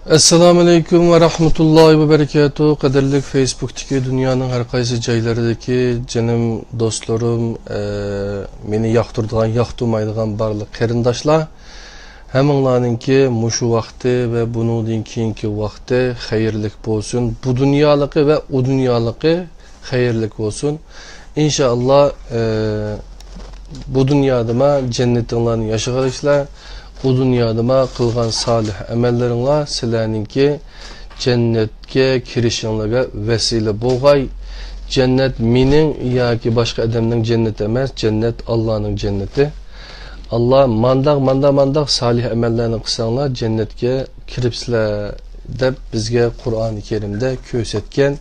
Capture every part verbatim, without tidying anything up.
ئەسسالامۇئەلەيكۇم ۋە رەھمەتۇللاھى ۋە بەرىكاتۇھ. قەدىرلىك فېيسبۇكتىكى دۇنيانىڭ ھەر قايسى جايلىرىدىكى جېنىم دوستلىرىم، ئە، مېنى ياقتۇرىدىغان، ياقتۇرمايدىغان بارلىق قېرىنداشلار، ھەممىڭلارنىڭكى مۇشۇ ۋاقتى ۋە بۇنىڭدىن كېيىنكى ۋاقتى خەيرلىك بولسۇن. بۇ دۇنيالىقى ۋە ئۇ دۇنيالىقى خەيرلىك بولسۇن. ئىنشائاللا، ئە، بۇ دۇنيادىما جەننىتىڭلارنى ياشىغىلىسىلەر، ئۇ دۇنيادىما قىلغان سالىھ ئەمەللىرىڭلار سىلەرنىڭكى جەننەتكە كىرىشىڭلارغا ۋەسىلە بولغاي. جەننەت مېنىڭ ياكى باشقا ئادەمنىڭ جەننىتى ئەمەس، جەننەت ئاللانىڭ جەننىتى. ئاللا مانداق، مانداق، مانداق سالىھ ئەمەللەرنى قىلساڭلار جەننەتكە كىرىپسىلەر دەپ بىزگە قۇرئانى كەرىمدە كۆرسەتكەن.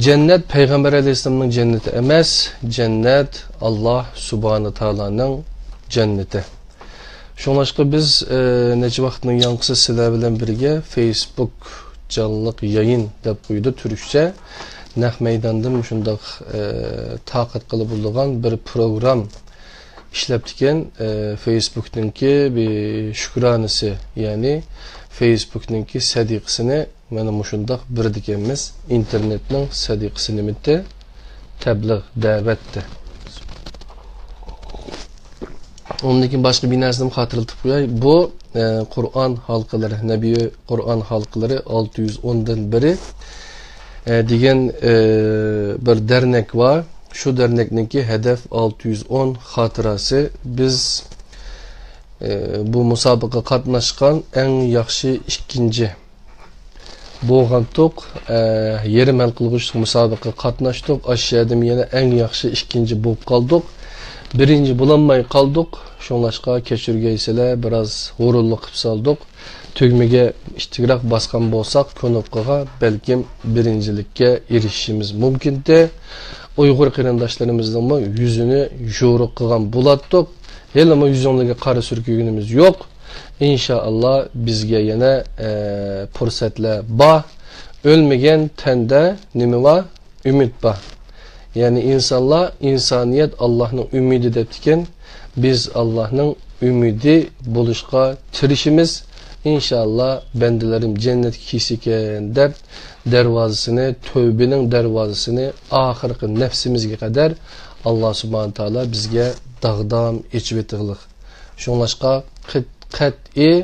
جەننەت پەيغەمبەر ئەلەيھىسسالامنىڭ جەننىتى ئەمەس، جەننەت ئاللا سۇبھانە تائالانىڭ جەننىتى. شۇڭلاشقا بىز، ئە، نەچچە ۋاقىتنىڭ ياڭقىسى سىلەر بىلەن بىرگە فېيسبۇك جانلىق يايىن دەپ قويىدۇ تۈركچە. نەق مەيداندىن مۇشۇنداق، ئە، تارقاتقىلى بولىدىغان بىر پروگرام ئىشلەپتىكەن، ئە، فېيسبۇكنىڭكى بىر شۈكرانىسى، يەنى فېيسبۇكنىڭكى سەدىقىسىنى مانا مۇشۇنداق بېرىدىكەنمىز. ئىنتېرنېتنىڭ سەدىقىسى نېمىتى؟ تەبلىغ، دەۋەتتى. ئۇندىن كېيىن باشقا بىر نەرسىنى خاتىرىلىتىپ قوياي. بۇ، ئە، قۇرئان ھالقىلىرى، نەبىي قۇرئان ھالقىلىرى ئالتە يۈز ئوندىن بىرى، ئە، دېگەن، ئە، بىر دەرنەك بار. شۇ دەرنەكنىڭكى ھەدەپ ئالتە يۈز ئون خاتىرىسى. بىز، ئە، بۇ مۇسابىقىگە قاتناشقان ئەڭ ياخشى ئىككىنچى بولغانتۇق، ئە، يېرىم ھەل قىلغۇچلۇق مۇسابىقىگە قاتناشتۇق. ئاشۇ يەردىمۇ يەنە ئەڭ ياخشى ئىككىنچى بولۇپ قالدۇق. بىرىنچى بولالماي قالدۇق. شۇڭلاشقا كەچۈرگەيسىلەر، بىراز غۇرۇرلۇق قىلىپ سالدۇق. تۈگمىگە ئىتتىكراق باسقان بولساق، كۇنۇپكىغا بەلكىم بىرىنچىلىككە ئېرىشىشىمىز مۇمكىنتى. ئۇيغۇر قېرىنداشلىرىمىزنىڭمۇ يۈزىنى يورۇق قىلغان بولاتتۇق. ھېلىمۇ يۈزۈڭلارغا قارا سۈركىگىنىمىز يوق. ئىنشائاللا، بىزگە يەنە، ئە، پۇرسەتلەر بار. ئۆلمىگەن تەندە نېمە بار؟ ئۈمىد بار. يەنى ئىنسانلار، ئىنسانىيەت ئاللاھنىڭ ئۈمىدى دەپتىكەن. بىز ئاللاھنىڭ ئۈمىدى بولۇشقا تىرىشىمىز. ئىنشائاللا، بەندىلىرىم جەننەتكە كىرسىكەن دەپ، دەرۋازىسىنى، تۆۋبىنىڭ دەرۋازىسىنى ئاخىرقى نەپسىمىزگە قەدەر ئاللا سۇبھانە تائالا بىزگە داغدام ئېچىۋېتىغلىق. شۇڭلاشقا قەت-، قەتئىي،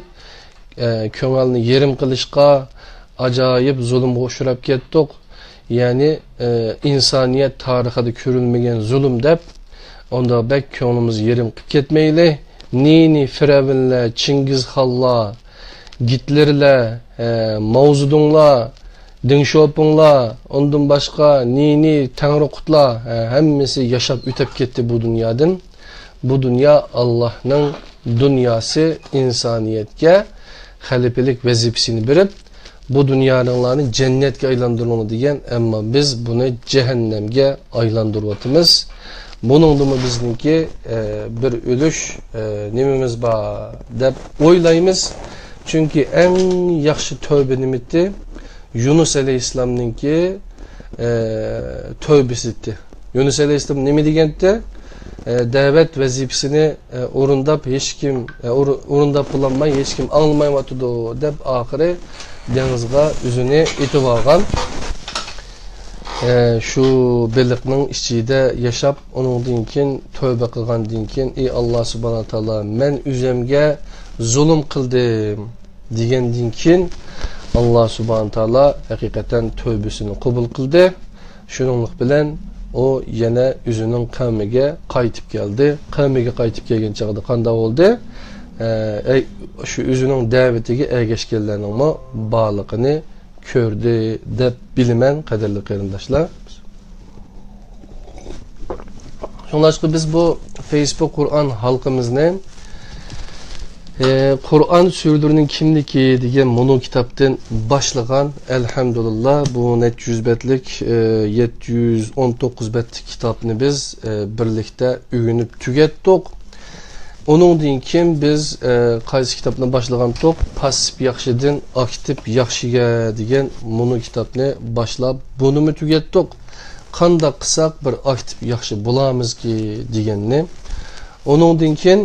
ئە، كۆڭۈلنى يېرىم قىلىشقا، ئاجايىپ زۇلۇمغا ئۇچراپ كەتتۇق. يەنى، ئە، ئىنسانىيەت تارىخىدا كۆرۈلمىگەن زۇلۇم دەپ، ئۇنداق بەك كۆڭلىمىز يېرىم قىلىپ كەتمەيلى. نى نى فىرئەۋنلەر، چىڭگىزخانلار، گىتلېرلەر، ئە، ماۋزېدۇڭلار، دېڭ شياۋپىڭلار، ئۇندىن باشقا نى نى تەڭرىقۇتلار، ئە، ھەممىسى ياشاپ ئۆتەپ كەتتى بۇ دۇنيادىن. بۇ دۇنيا ئاللاھنىڭ دۇنياسى، ئىنسانىيەتكە خەلىپىلىك ۋەزىپىسىنى بېرىپ، بۇ دۇنيانىڭلارنى جەننەتكە ئايلاندۇرۇڭ دېگەن، ئەمما بىز بۇنى جەھەننەمگە ئايلاندۇرۇۋاتىمىز. بۇنىڭدىمۇ بىزنىڭكى، ئە، بىر ئۈلۈش، ئە، نېمىمىز بار دەپ ئويلايمىز. چۈنكى ئەڭ ياخشى تۆۋبە نېمىتى؟ يۇنۇس ئەلەيھىسسالامنىڭكى، ئە، تۆۋبىسى ئىدى. يۇنۇس ئەلەيھىسسالام نېمە دېگەنتى؟ ئە، دەۋەت ۋەزىپىسىنى، ئە، ئورۇنداپ ھېچكىم، ئە، ئور-، ئورۇنداپ بولالماي ھېچكىم ئاڭلىمايۋاتىدۇ دەپ ئاخىرى دېڭىزغا ئۆزىنى ئېتىۋالغان. ئە، شۇ بېلىقنىڭ ئىچىدە ياشاپ، ئۇنىڭدىن كېيىن تۆۋبە قىلغاندىن كېيىن، ئى ئاللا سۇبھانە تائالا، مەن ئۆزۈمگە زۇلۇم قىلدىم دېگەندىن كېيىن، ئاللا سۇبھانە تائالا ھەقىقەتەن تۆۋبىسىنى قوبۇل قىلدى. شۇنىڭلىق بىلەن ئۇ يەنە ئۆزىنىڭ قەۋمىگە قايتىپ كەلدى. قەۋمىگە قايتىپ كەلگەن چاغدا قانداق بولدى؟ ئە، ئەي، شۇ ئۆزىنىڭ دەۋىتىگە ئەگەشكەنلەرنىڭمۇ بارلىقىنى كۆردى دەپ بىلىمەن، قەدىرلىك قېرىنداشلار. شۇڭلاشقا بىز بۇ فېيسبۇك قۇرئان ھالقىمىزنى، ئى، قۇرئان سۈرىلىرىنىڭ كىملىكى دېگەن مۇنۇ كىتابتىن باشلىغان، ئەلھەمدۇلىللا، بۇ نەچچە يۈز بەتلىك، ئى، يەتتە يۈز ئون توققۇز بەتلىك كىتابنى بىز، ئى، بىرلىكتە ئۆگىنىپ تۈگەتتۇق. ئۇنىڭدىن كېيىن بىز، ئە، قايسى كىتابنى باشلىغانتۇق؟ پاسسىپ ياخشىدىن ئاكتىپ ياخشىگە دېگەن مۇنۇ كىتابنى باشلاپ، بۇنىمۇ تۈگەتتۇق. قانداق قىلساق بىر ئاكتىپ ياخشى بولامىزكى دېگەننى. ئۇنىڭدىن كېيىن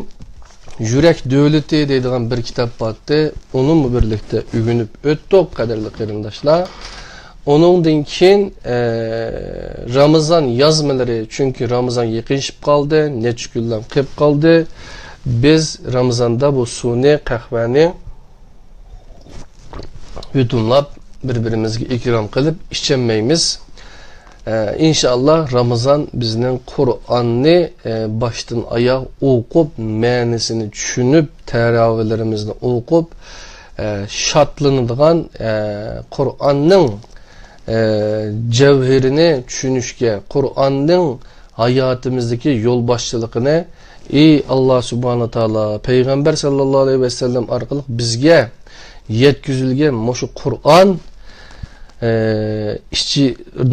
يۈرەك دۆلىتى دەيدىغان بىر كىتاب بارتى. ئۇنىمۇ بىرلىكتە ئۆگىنىپ ئۆتتۇق، قەدىرلىك قېرىنداشلار. ئۇنىڭدىن كېيىن، ئە، رامىزان يازمىلىرى، چۈنكى رامىزان يېقىنلىشىپ قالدى، نەچچە كۈنلەر قېلىپ قالدى. بىز رامىزاندا بۇ سۇنى، قەھۋەنى يۇتۇملاپ، بىر-بىرىمىزگە ئىكرام قىلىپ ئىچەلمەيمىز. ئە، ئىنشائاللا، رامىزان بىزنىڭ قۇرئاننى، ئە، باشتىن ئاياغ ئوقۇپ، مەنىسىنى چۈشىنىپ، تەراۋىلىرىمىزنى ئوقۇپ، ئە، شادلىنىدىغان، ئە، قۇرئاننىڭ، ئە، جەۋھىرىنى چۈشىنىشكە، قۇرئاننىڭ ھاياتىمىزدىكى يولباشچىلىقىنى، ئى ئاللا سۇبھانە تائالا، پەيغەمبەر ساللاللاھۇ ئەلەيھى ۋەسەللەم ئارقىلىق بىزگە يەتكۈزۈلگەن مۇشۇ قۇرئان، ئە، ئىچى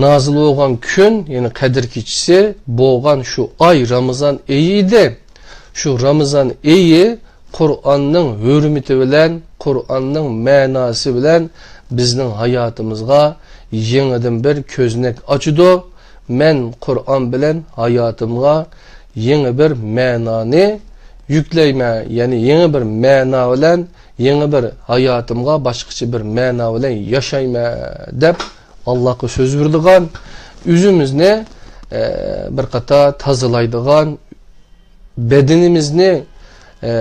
نازىل بولغان كۈن، يەنى قەدىر كېچىسى بولغان شۇ ئاي رامىزان ئېيى ئىدى. شۇ رامىزان ئېيى قۇرئاننىڭ ھۆرمىتى بىلەن، قۇرئاننىڭ مەناسى بىلەن بىزنىڭ ھاياتىمىزغا يېڭىدىن بىر كۆزنەك ئاچىدۇ. مەن قۇرئان بىلەن ھاياتىمغا يېڭى بىر مەنانى يۈكلەيمەن، يەنى يېڭى بىر مەنا بىلەن، يېڭى بىر ھاياتىمغا باشقىچە بىر مەنا بىلەن ياشايمەن دەپ، ئاللاغا سۆز بېرىدىغان، ئۆزىمىزنى، ئە، بىر قاتار تازىلايدىغان، بەدىنىمىزنى، ئە،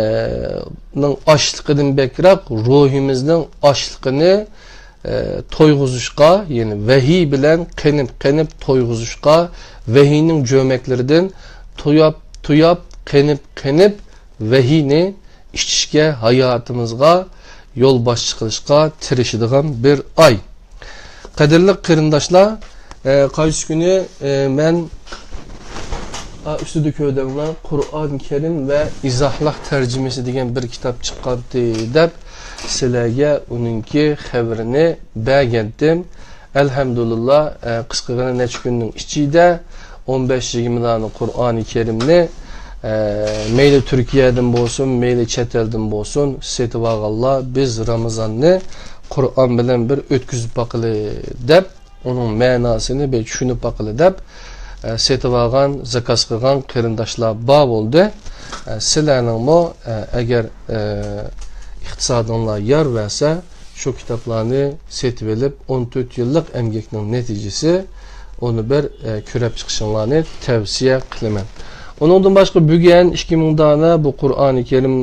نىڭ ئاچلىقىدىن بەكرەك روھىمىزنىڭ ئاچلىقىنى، ئە، تويغۇزۇشقا، يەنى ۋەھىي بىلەن قېنىپ-قېنىپ تويغۇزۇشقا، ۋەھىينىڭ جۆمەكلىرىدىن توياپ-توياپ، قېنىپ-قېنىپ ۋەھىينى ئىچىشكە، ھاياتىمىزغا يولباشچى قىلىشقا تىرىشىدىغان بىر ئاي. قەدىرلىك قېرىنداشلار، ئە، قايسى كۈنى، ئە، مەن، ئا، ئۈستىدە كۆردۈڭلار، قۇرئان كەرىم ۋە ئىزاھلىق تەرجىمىسى دېگەن بىر كىتاب چىققانتى دەپ، سىلەرگە ئۇنىڭكى خەۋىرىنى بەرگەنتىم. ئەلھەمدۇلىللا، ئە، قىسقىغىنە نەچچە كۈننىڭ ئىچىدە ئون بەش يىگىرمە دانە قۇرئانى كەرىمنى، ئە، مەيلى تۈركىيەدىن بولسۇن، مەيلى چەت ئەلدىن بولسۇن، سېتىۋالغانلار، بىز رامىزاننى قۇرئان بىلەن بىر ئۆتكۈزۈپ باقىلى دەپ، ئۇنىڭ مەناسىنى بىر چۈشىنىپ باقىلى دەپ، ئە، سېتىۋالغان، زاكاز قىلغان قېرىنداشلار بار بولدى. ئە، سىلەرنىڭمۇ، ئە، ئەگەر، ئە، ئىقتىسادىڭلار يار بەرسە، شۇ كىتابلارنى سېتىۋېلىپ، ئون تۆت يىللىق ئەمگەكنىڭ نەتىجىسى، ئۇنى بىر، ئە، كۆرۈپ چىقىشىڭلارنى تەۋسىيە قىلىمەن. ئۇنىڭدىن باشقا، بۈگۈن ئىككى مىڭ دانە بۇ قۇرئانى كەرىم،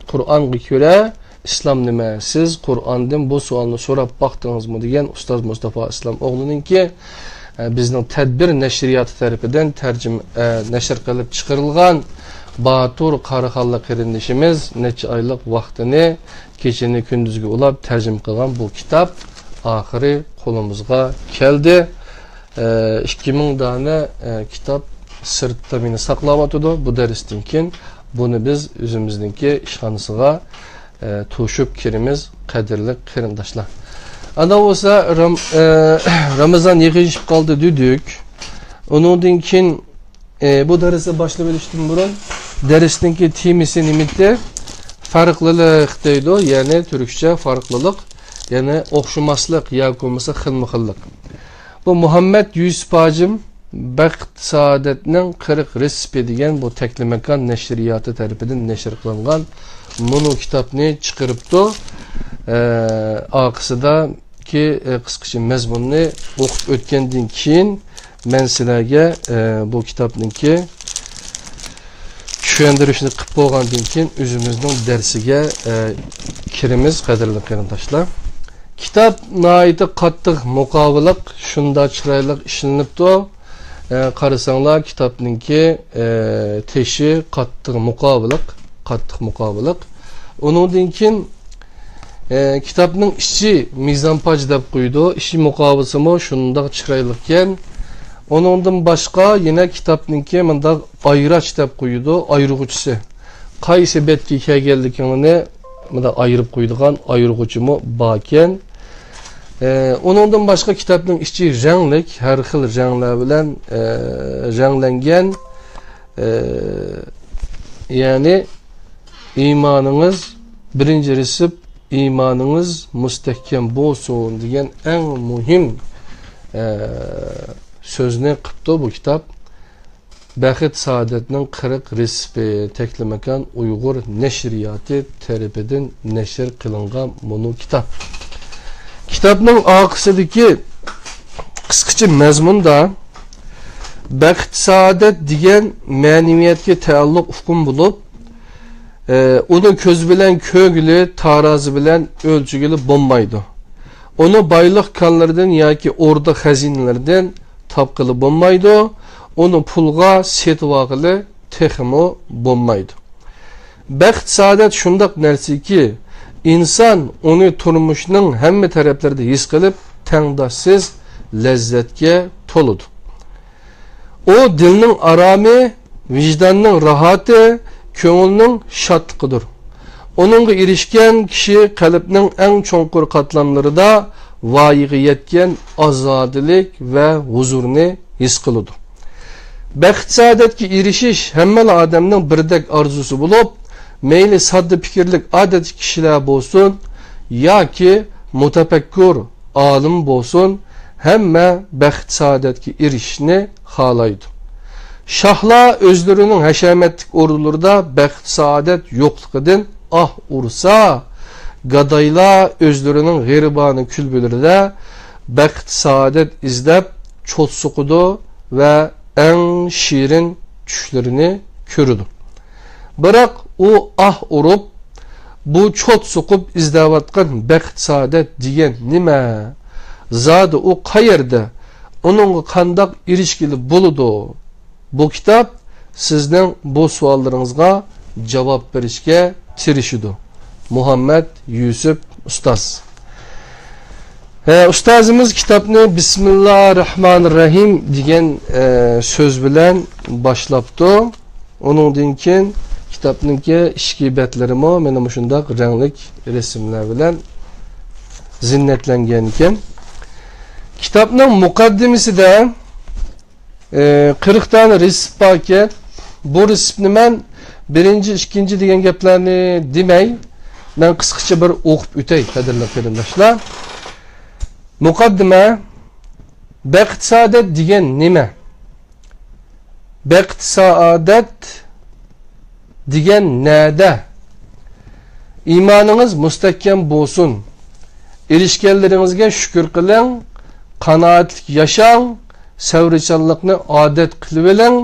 قۇرئانغا كۆرە ئىسلام نېمە؟ سىز قۇرئاندىن بۇ سوئالنى سوراپ باقتىڭىزمۇ؟ دېگەن ئۇستاز مۇستافا ئىسلام ئوغلىنىڭكى، ئە، بىزنىڭ تەدبىر نەشرىياتى تەرىپىدىن تەرجىمە، ئە، نەشر قىلىپ چىقىرىلغان باتۇر قاراخانلىق قېرىندىشىمىز نەچچە ئايلىق ۋاقتىنى كېچىنى كۈندۈزگە ئۇلاپ تەرجىمە قىلغان بۇ كىتاب ئاخىرى قولىمىزغا كەلدى. ئە، ئىككى مىڭ دانە، ئە، كىتاب سىرتتا مېنى ساقلاۋاتىدۇ. بۇ دەرستىن كېيىن بۇنى بىز ئۆزىمىزنىڭكى ئىشخانىسىغا، ئە، توشۇپ كىرىمىز، قەدىرلىك قېرىنداشلار. ئانداق بولسا، رام-، ئە، رامىزان يېقىنلىشىپ قالدى دېدۇق. ئۇنىڭدىن كېيىن، ئە، بۇ دەرسنى باشلىۋېلىشتىن بۇرۇن، دەرسنىڭكى تېمىسى نېمىدى؟ پەرقلىلىق دەيدۇ، يەنى تۈركچە پەرقلىلىق، يەنى ئوخشىماسلىق ياكى بولمىسا خىلمۇ خىللىق. بۇ مۇھەممەد يۈسۈپ ھاجىم بەخت سائادەتنىڭ قىرىق رېتسېپى دېگەن بۇ تەكلىماكان نەشرىياتى تەرىپىدىن نەشر قىلىنغان مۇنۇ كىتابنى چىقىرىپتۇ. ئە، ئارقىسىدىكى، ئە، قىسقىچە مەزمۇننى ئوقۇپ ئۆتكەندىن كېيىن، مەن سىلەرگە، ئە، بۇ كىتابنىڭكى چۈشەندۈرۈشنى قىلىپ بولغاندىن كېيىن، ئۆزىمىزنىڭ دەرسىگە، ئە، كىرىمىز، قەدىرلىك قېرىنداشلار. كىتاب ناھايىتى قاتتىق مۇقاۋىلىق، شۇنداق چىرايلىق ئىشلىنىپتۇ. ئە، قارىساڭلار، كىتابنىڭكى، ئە، تېشى قاتتىق مۇقاۋىلىق، قاتتىق مۇقاۋىلىق. ئۇنىڭدىن كېيىن، ئە، كىتابنىڭ ئىچى مىزانپاج دەپ قويىدۇ، ئىچى مۇقاۋىسىمۇ شۇنداق چىرايلىقكەن. ئۇنىڭدىن باشقا يەنە كىتابنىڭكى مۇنداق ئايراچ دەپ قويىدۇ، ئايرىغۇچىسى. قايسى بەتكە كەلگەنلىكىڭنى مۇنداق ئايرىپ قويىدىغان ئايرىغۇچىمۇ باركەن. ئە، ئۇنىڭدىن باشقا كىتابنىڭ ئىچى رەڭلىك، ھەر خىل رەڭلەر بىلەن، ئە، رەڭلەنگەن. ئە، يەنى ئىمانىڭىز، بىرىنچى رېتسېپ، ئىمانىڭىز مۇستەھكەم بولسۇن دېگەن ئەڭ مۇھىم، ئە، سۆزنى قىپتۇ بۇ كىتاب. بەخت سائادەتنىڭ قىرىق رېتسېپى، تەكلىماكان ئۇيغۇر نەشرىياتى تەرىپىدىن نەشر قىلىنغان مۇنۇ كىتاب. كىتابنىڭ ئارقىسىدىكى قىسقىچە مەزمۇندا، بەخت سائادەت دېگەن مەنىۋىيەتكە تەئەللۇق ئۇقۇم بولۇپ، ئە، ئۇنى كۆز بىلەن كۆرگىلى، تارازا بىلەن ئۆلچىگىلى بولمايدۇ. ئۇنى بايلىق كانلىرىدىن ياكى ئوردا خەزىنىلىرىدىن تاپقىلى بولمايدۇ. ئۇنى پۇلغا سېتىۋالغىلى تېخىمۇ بولمايدۇ. بەخت سائادەت شۇنداق نەرسىكى، ئىنسان ئۇنى تۇرمۇشنىڭ ھەممە تەرەپلىرىدە ھېس قىلىپ، تەڭداشسىز لەززەتكە تولىدۇ. ئۇ دىلنىڭ ئارامى، ۋىجداننىڭ راھىتى، كۆڭۈلنىڭ شادلىقىدۇر. ئۇنىڭغا ئېرىشكەن كىشى قەلبنىڭ ئەڭ چوڭقۇر قاتلاملىرىدا ۋايىغا يەتكەن ئازادىلىك ۋە ھۇزۇرنى ھېس قىلىدۇ. بەخت سائادەتكە ئېرىشىش ھەممىلا ئادەمنىڭ بىردەك ئارزۇسى بولۇپ، مەيلى ساددا پىكىرلىك ئادەتتىكى كىشىلەر بولسۇن ياكى مۇتەپەككۇر ئالىم بولسۇن، ھەممە بەخت سائادەتكە ئېرىشىشنى خالايدۇ. شاھلار ئۆزلىرىنىڭ ھەشەمەتلىك ئوردىلىرىدا بەخت سائادەت يوقلۇقىدىن ئاھ ئۇرسا، گادايلار ئۆزلىرىنىڭ غېرىبانە كۈلبىلىرىدە بەخت سائادەت ئىزدەپ چوت سوقىدۇ ۋە ئەڭ شېرىن چۈشلىرىنى كۆرىدۇ. بىراق ئۇ ئاھ ئۇرۇپ، بۇ چوت سوقۇپ ئىزدەۋاتقان بەخت سائادەت دېگەن نېمە؟ زادى ئۇ قەيەردە؟ ئۇنىڭغا قانداق ئېرىشكىلى بولىدۇ؟ بۇ كىتاب سىزنىڭ بۇ سوئاللىرىڭىزغا جاۋاب بېرىشكە تىرىشىدۇ. مۇھەممەد يۈسۈپ ئۇستاز. ھە، ئۇستازىمىز كىتابنى بىسمىللا رەھمانىر رەھىم دېگەن، ئە، سۆز بىلەن باشلاپتۇ. ئۇنىڭدىن كېيىن كىتابنىڭكى ئىچكى بەتلىرىمۇ مانا مۇشۇنداق رەڭلىك رەسىملەر بىلەن زىننەتلەنگەن ئىكەن. كىتابنىڭ مۇقەددىمىسىدە، ئى، قىرىق دانە رېتسېپ باركەن. بۇ رېتسېپنى مەن بىرىنچى، ئىككىنچى دېگەن گەپلەرنى دېمەي، مەن قىسقىچە بىر ئوقۇپ ئۆتەي، قەدىرلىك قېرىنداشلار. مۇقەددىمە، بەخت سائادەت دېگەن نېمە؟ بەخت سائادەت دېگەن نەدە؟ ئىمانىڭىز مۇستەھكەم بولسۇن. ئېرىشكەنلىرىڭىزگە شۈكۈر قىلىڭ، قانائەتلىك ياشاڭ، سەۋرچانلىقنى ئادەت قىلىۋېلىڭ.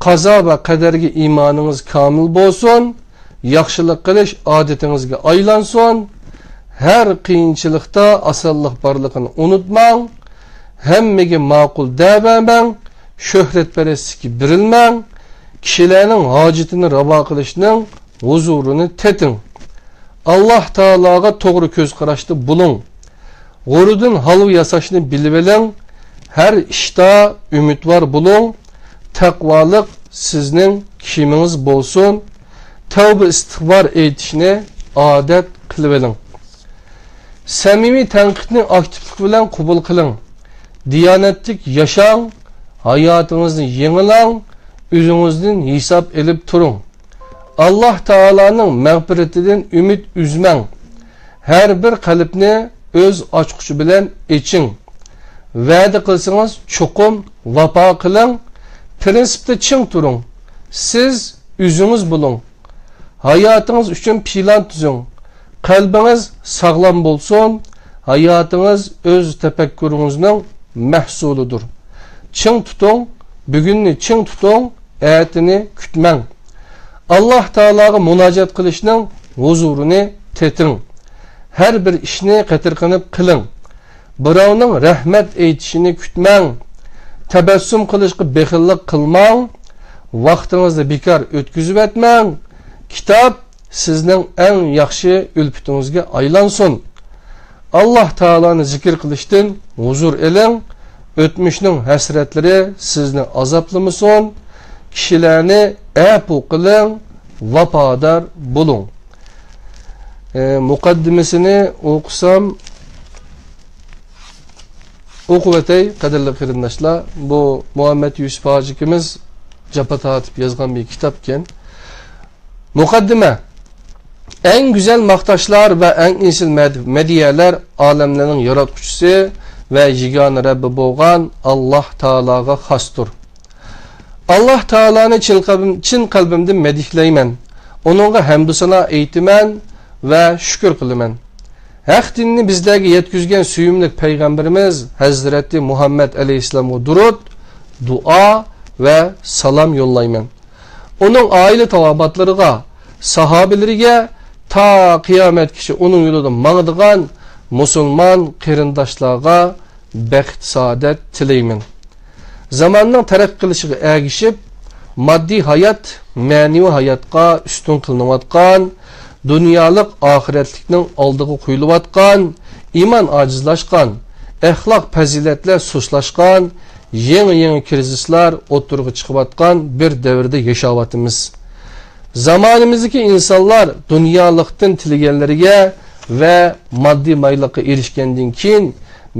قازا ۋە قەدەرگە ئىمانىڭىز كامىل بولسۇن. ياخشىلىق قىلىش ئادىتىڭىزگە ئايلانسۇن. ھەر قىيىنچىلىقتا ئاسانلىق بارلىقىنى ئۇنتۇماڭ. ھەممىگە ماقۇل دەۋەرمەڭ. شۆھرەتپەرەسلىككە بېرىلمەڭ. كىشىلەرنىڭ ھاجىتىنى راۋا قىلىشنىڭ ھۇزۇرىنى تېتىڭ. ئاللاھ تائالاغا توغرا كۆز قاراشتا بولۇڭ. غۇرۇردىن ھالۋا ياساشنى بىلىۋېلىڭ. ھەر ئىشتا ئۈمىدۋار بولۇڭ. تەقۋالىق سىزنىڭ كىيىمىڭىز بولسۇن. تەۋبە ئىستىغپار ئېيتىشنى ئادەت قىلىۋېلىڭ. سەمىمىي تەنقىدنى ئاكتىپلىق بىلەن قوبۇل قىلىڭ. دىيانەتلىك ياشاڭ، ھاياتىڭىزنى يېڭىلاڭ، ئۆزىڭىزدىن ھېساب ئېلىپ تۇرۇڭ. ئاللاھ تائالانىڭ مەغپىرىتىدىن ئۈمىد ئۈزمەڭ. ھەر بىر قەلبنى ئۆز ئاچقۇچى بىلەن ئېچىڭ. ۋەدە قىلسىڭىز، چوقۇم ۋاپا قىلىڭ. پىرىنسىپتا چىڭ تۇرۇڭ. سىز ئۆزىڭىز بولۇڭ. ھاياتىڭىز ئۈچۈن پىلان تۈزۈڭ. قەلبىڭىز ساغلام بولسۇن. ھاياتىڭىز ئۆز تەپەككۇرىڭىزنىڭ مەھسۇلىدۇر. چىڭ تۇتۇڭ، بۈگۈننى چىڭ تۇتۇڭ، ئەتىنى كۈتمەڭ. ئاللاھ تائالاغا مۇناجات قىلىشنىڭ ھۇزۇرىنى تېتىڭ. ھەر بىر ئىشنى قېتىرقىنىپ قىلىڭ. بىراۋنىڭ رەھمەت ئېيتىشىنى كۈتمەڭ. تەبەسسۇم قىلىشقا بېخىللىق قىلماڭ. ۋاقتىڭىزنى بىكار ئۆتكۈزۈۋەتمەڭ. كىتاب سىزنىڭ ئەڭ ياخشى ئۈلپىتىڭىزگە ئايلانسۇن. ئاللاھ تائالانى زىكىر قىلىشتىن ھۇزۇر ئېلىڭ. ئۆتمۈشنىڭ ھەسرەتلىرى سىزنى ئازابلىمىسۇن. كىشىلەرنى ئەپۇ قىلىڭ، ۋاپادار بولۇڭ. ئى، مۇقەددىمىسىنى ئوقۇسام، ئوقۇۋېتەي، قەدىرلىك قېرىنداشلار. بۇ مۇھەممەد يۈسۈپ ھاجىكىمىز جاپا تارتىپ يازغان بىر كىتابكەن. مۇقەددىمە. ئەڭ گۈزەل ماختاشلار ۋە ئەڭ ئېسىل مەد-، مەدھىيەلەر ئالەملەرنىڭ ياراتقۇچىسى ۋە يېگانە رەببى بولغان ئاللاھ تائالاغا خاستۇر. ئاللاھ تائالانى چىن قەلبىم-، چىن قەلبىمدىن مەدھلەيمەن. ئۇنىڭغا ھەمدۇسانا ئېيتىمەن ۋە شۈكۈر قىلىمەن. ھەق دىننى بىزلەرگە يەتكۈزگەن سۆيۈملۈك پەيغەمبىرىمىز ھەزرىتى مۇھەممەد ئەلەيھىسسالامغا دۇرۇت، دۇئا ۋە سالام يوللايمەن. ئۇنىڭ ئائىلە تاۋابىئاتلىرىغا، ساھابىلىرىگە، تا قىيامەتكىچە ئۇنىڭ يولىدا ماڭىدىغان مۇسۇلمان قېرىنداشلارغا بەخت-سائادەت تىلەيمەن. زاماننىڭ تەرەققىي قىلىشىغا ئەگىشىپ، ماددىي ھايات مەنىۋى ھاياتقا ئۈستۈن قىلىنىۋاتقان، دۇنيالىق ئاخىرەتلىكنىڭ ئالدىغا قويۇلۇۋاتقان، ئىمان ئاجىزلاشقان، ئەخلاق پەزىلەتلەر سۇسلاشقان، يېڭى-يېڭى كىرىزىسلار ئوتتۇرىغا چىقىۋاتقان بىر دەۋردە ياشاۋاتىمىز. زامانىمىزدىكى ئىنسانلار دۇنيالىقتىن تىلىگەنلىرىگە ۋە ماددىي بايلىققا ئېرىشكەندىن كېيىن،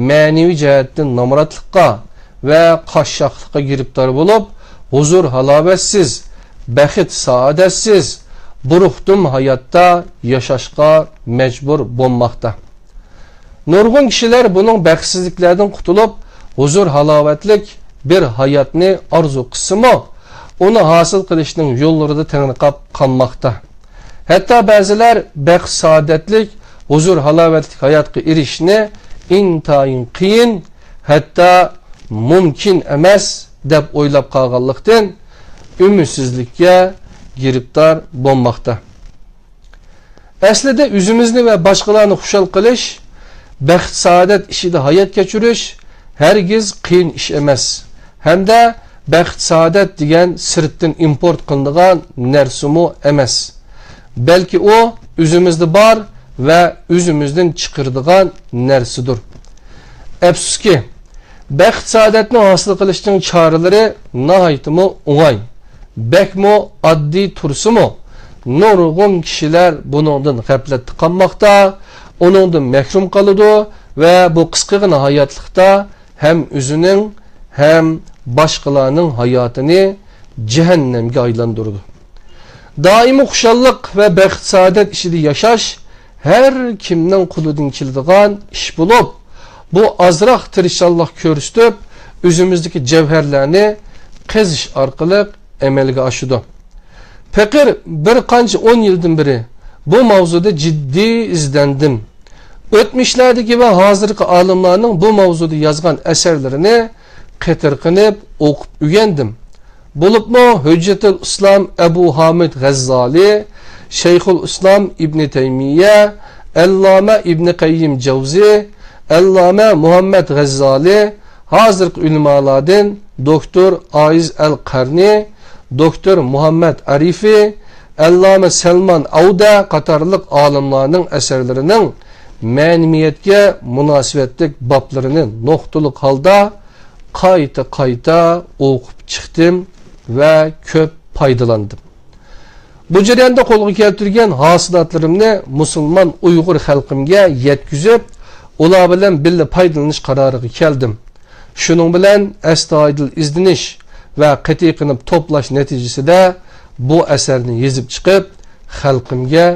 مەنىۋى جەھەتتىن نامراتلىققا ۋە قاششاقلىققا گىرىپتار بولۇپ، ھۇزۇر-ھالاۋەتسىز، بەخت-سائادەتسىز، بۇرۇقتۇم ھاياتتا ياشاشقا مەجبۇر بولماقتا. نۇرغۇن كىشىلەر بۇنىڭ بەختسىزلىكلەردىن قۇتۇلۇپ، ھۇزۇر-ھالاۋەتلىك بىر ھاياتنى ئارزۇ قىلسىمۇ، ئۇنى ھاسىل قىلىشنىڭ يوللىرىدا تېڭىرقاپ قالماقتا. ھەتتا بەزىلەر بەخت-سائادەتلىك، ھۇزۇر-ھالاۋەتلىك ھاياتقا ئېرىشىشنى ئىنتايىن قىيىن، ھەتتا مۇمكىن ئەمەس دەپ ئويلاپ قالغانلىقتىن، ئۈمىدسىزلىككە گىرىپتار بولماقتا. ئەسلىدە ئۆزىمىزنى ۋە باشقىلارنى خۇشال قىلىش، بەخت-سائادەت ئىچىدە ھايات كەچۈرۈش ھەرگىز قىيىن ئىش ئەمەس ھەمدە بەخت-سائادەت دېگەن سىرتتىن ئىمپورت قىلىنىدىغان نەرسىمۇ ئەمەس. بەلكى ئۇ ئۆزىمىزدە بار ۋە ئۆزىمىزدىن چىقىرىدىغان نەرسىدۇر. ئەپسۇسكى، بەخت-سائادەتنى ھاسىل قىلىشنىڭ چارىلىرى ناھايىتىمۇ ئوڭاي، بەكمۇ ئاددىي تۇرسىمۇ، نۇرغۇن كىشىلەر بۇنىڭدىن غەپلەتتە قالماقتا، ئۇنىڭدىن مەھرۇم قالىدۇ ۋە بۇ قىسقىغىنە ھاياتلىقتا ھەم ئۆزىنىڭ، ھەم باشقىلارنىڭ ھاياتىنى جەھەننەمگە ئايلاندۇرىدۇ. دائىمىي خۇشاللىق ۋە بەخت-سائادەت ئىچىدە ياشاش ھەر كىمنىڭ قولىدىن كېلىدىغان ئىش بولۇپ، بۇ ئازراق تىرىشچانلىق كۆرسىتىپ، ئۆزىمىزدىكى جەۋھەرلەرنى قېزىش ئارقىلىق ئەمەلگە ئاشىدۇ. پېقىر بىر قانچە ئون يىلدىن بېرى بۇ ماۋزۇدا جىددىي ئىزدەندىم. ئۆتمۈشلەردىكى ۋە ھازىرقى ئالىملارنىڭ بۇ ماۋزۇدا يازغان ئەسەرلىرىنى قېتىرقىنىپ ئوقۇپ ئۆگەندىم. بولۇپمۇ ھۆججەتۇل ئىسلام ئەبۇ ھامىد غەززالى، شەيخۇل ئىسلام ئىبنى تەيمىيە، ئەللامە ئىبنى قەييىم جەۋزى، ئەللامە مۇھەممەد غەززالى، ھازىرقى ئۆلىمالاردىن دوكتور ئايىز ئەل قەرنى، دوكتور مۇھەممەد ئارىفى، ئەللامە سەلمان ئەۋدە قاتارلىق ئالىملارنىڭ ئەسەرلىرىنىڭ مەنىۋىيەتكە مۇناسىۋەتلىك بابلىرىنى نۇقتىلىق ھالدا قايتا-قايتا ئوقۇپ چىقتىم ۋە كۆپ پايدىلاندىم. بۇ جەرياندا قولغا كەلتۈرگەن ھاسىلاتلىرىمنى مۇسۇلمان ئۇيغۇر خەلقىمگە يەتكۈزۈپ، ئۇلار بىلەن بىللە پايدىلىنىش قارارىغا كەلدىم. شۇنىڭ بىلەن ئەستايىدىل ئىزدىنىش ۋە قېتىرقىنىپ توپلاش نەتىجىسىدە بۇ ئەسەرنى يېزىپ چىقىپ، خەلقىمگە